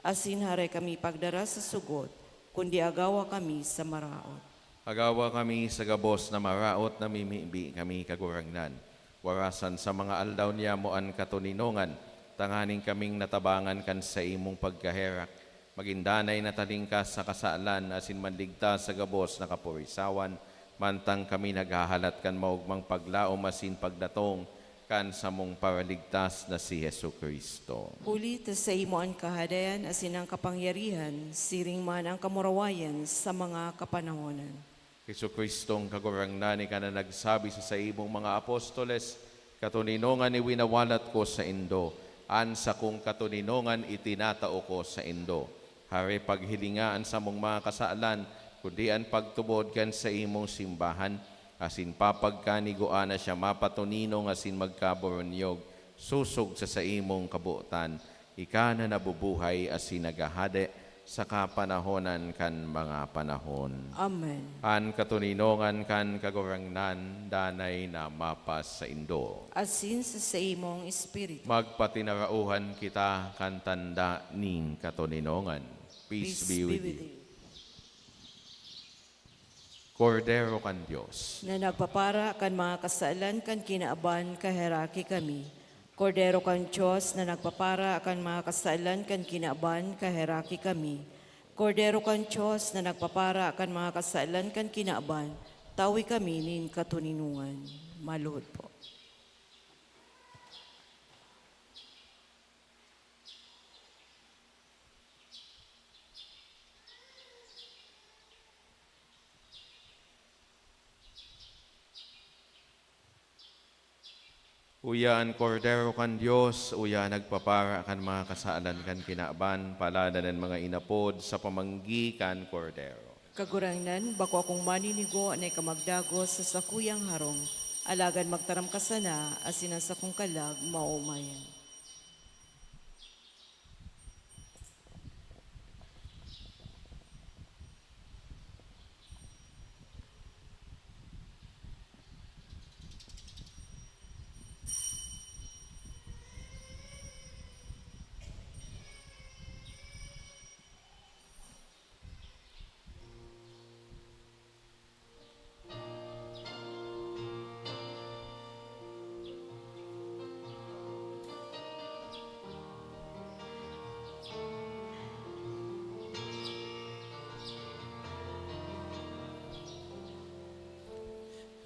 asin haray kami pagdara sa sugot, kundi agawa kami sa maraot. Agawa kami sa gabos na maraot, namimibi kami, Kagurangnan. Warasan sa mga aldaw niyamo an katoninongan, tanganing kaming natabangan kan saimong pagkaherak, magin danay na talingkas sa kasalan asin manligtas sa gabos na kaporisawan, mantang kami naghahalat kan maogmang paglaom asin pagdatong kan samong Paraligtas na si Jesu-Cristo. Huli ta saimo an Kahadean asin an kapangyarihan, siring man an kamurawayan sa mga kapanahonan. Jesu-Cristong Kagurangnan, ika na nagsabi sa saimong mga apostoles, "Katoninongan iwinawalat ko saindo, an sakong katoninongan itinatao ko saindo." Hare, paghilinga an samong mga kasalan, kundi an pagtubod kan saimong simbahan, asin papagkanigoan na siya mapatoninong asin magkaboronyog, sosog sa saimong kabotan. Ika na nabubuhay asin naghahade sa kapanahonan kan mga panahon. Amen. An katoninongan kan Kagurangnan danay na mapasaindo. Asin sa saimong espiritu. Magpatinarauhan kita kan tanda nin katoninongan. Peace be with you. Kordero kan Dios. Na nagpapara kan mga kasalan kan kinaban, kaheraki kami. Kordero kan Dios na nagpapara kan mga kasalan kan kinaban, kaheraki kami. Kordero kan Dios na nagpapara kan mga kasalan kan kinaban, tawi kami nin katoninongan. Maluhod po. Uya an Kordero kan Dios, uya nagpapara kan mga kasalan kan kinaban, paladan an mga inapod sa pamanggi kan Kordero. Kagurangnan, bako akong maninigo na ika magdagos sa sakuyang harong, alagad magtaram ka sana, asin an sakong kalag maomayan.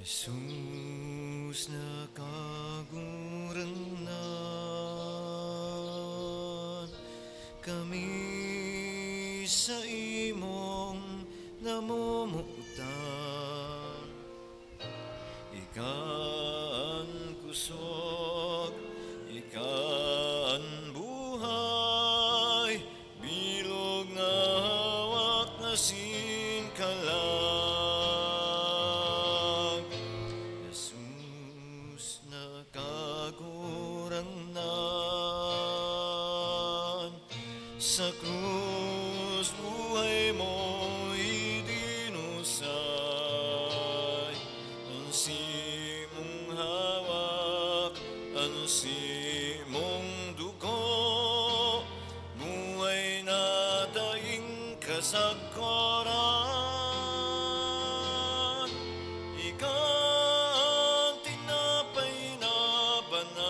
Jesus na Kagurangnan, kami saimong namomotan. Ika an kusog, ika an buhay, bilog na hawak asin kalag. Jesus na Kagurangnan, sa krus buhay mo idinusay, an simong hawak, an simong dugo, buhay na daing kasagkoran. Ika an tinapay na banal,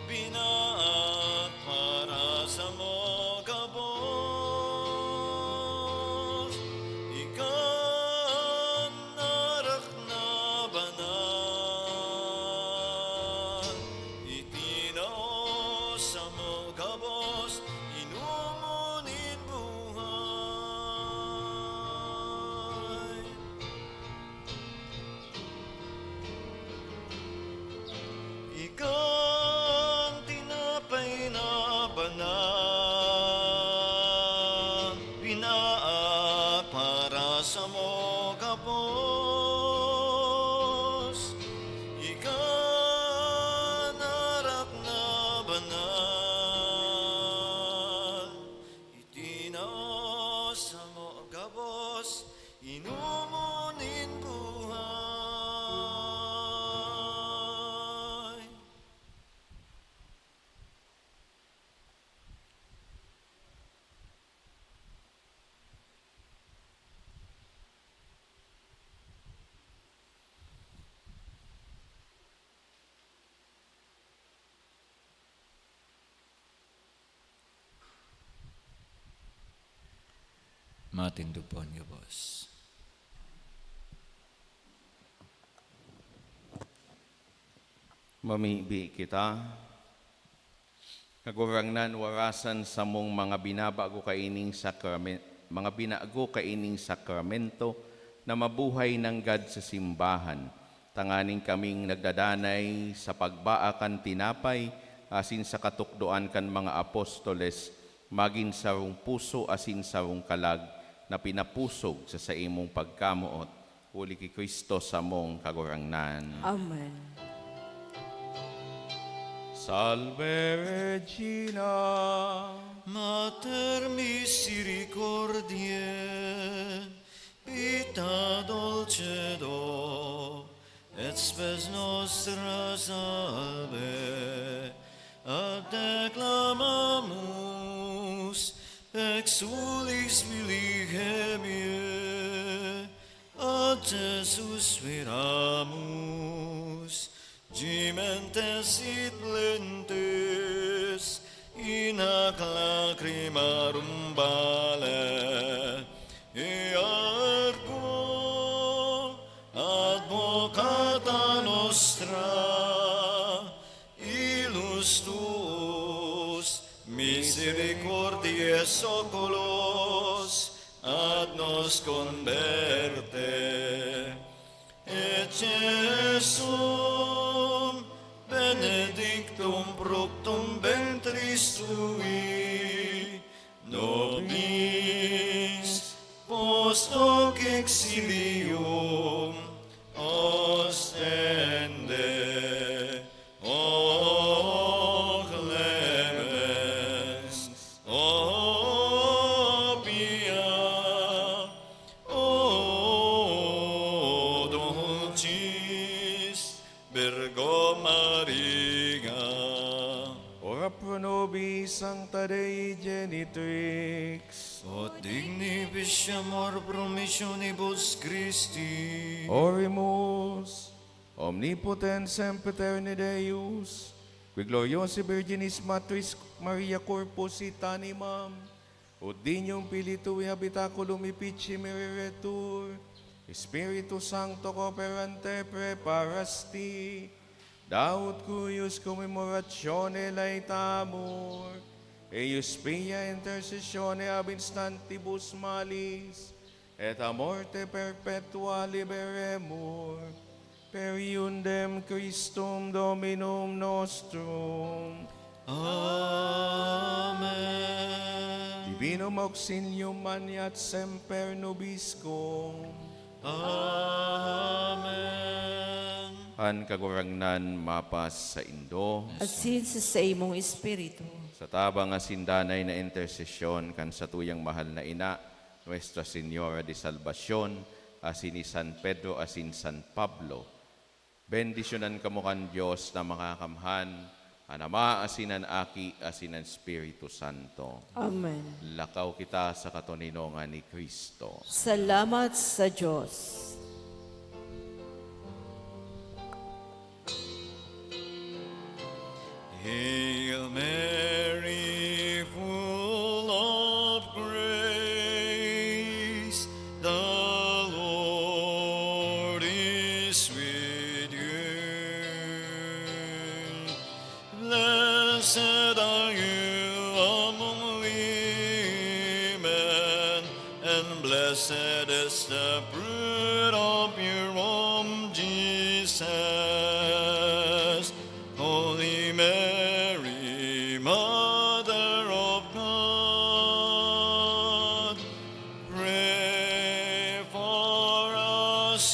binaak para samo gabos. Ika an arak na banal, itinao samo gabos, inomon nin buhay. Ika an tinapay na banal, binaak para samo gabos. Ika an arak na banal, itinao samo gabos, inomon nin buhay. Matindog po an gabos. Mamibi kita. Kagurangnan, warasan samong mga binabago kaining sakramen-, mga binago kaining sakramento na mabuhay nanggad sa simbahan, tanganing kaming nagdadanay sa pagbaa kan tinapay asin sa katukdoan kan mga apostoles, magin sarong puso asin sarong kalag na pinapusog sa saimong pagkamoot. Huli ki Cristo samong Kagurangnan. Amen. Salve Regina, Mater misericordiae, vita dulcedo et spes nostra, salve, ad te clamamus, exsulis Virgem Maria, ad te suspiramus, gementes et laentes in hac lacrimarum valle eargo. Advocata nostra, ilus tuus, misericordiae et oculos ad nos converte. Et Jesum benedictum fructum ventris tui, nobis post hoc exilium ostende. O clemens, o pia, o dulcis Virgo Maria, ora pro nobis Sancta Dei Genitrix, ut digni ficiamur promissionibus Christi. Oremus. Omnipotens sempiterni Deus, qui gloriosae Virginis Matris Maria corpus et animam, ut dignum filii tui habitaculum efficiem ereretur, Spiritu Sancto cooperante praeparasti, da ut cuius commemoratione laetamur, eius pia intercessione ab instantibus malis, et a morte perpetua liberemur, per eundem Christum Dominum nostrum. Amen. Divinum auxilium maneat semper nobiscum. Amen. An Kagurangnan mapas saindo. Asin sa saimong espiritu. Sa tabang asin danay na intersesyon kan satuyang mahal na ina, Nuestra Señora de Salvacion, asin ni San Pedro asin San Pablo, bendisyonan kamo kan Dios na Makakamhan, an Ama asin an Aki asin an Espiritu Santo. Amen. Lakaw kita sa katoninongan ni Cristo. Salamat sa Dios. Hail Mary, full of grace, the Lord is with you. Blessed are you among women, and blessed is the fruit of your womb, Jesus. Holy Mary, Mother of God, pray for us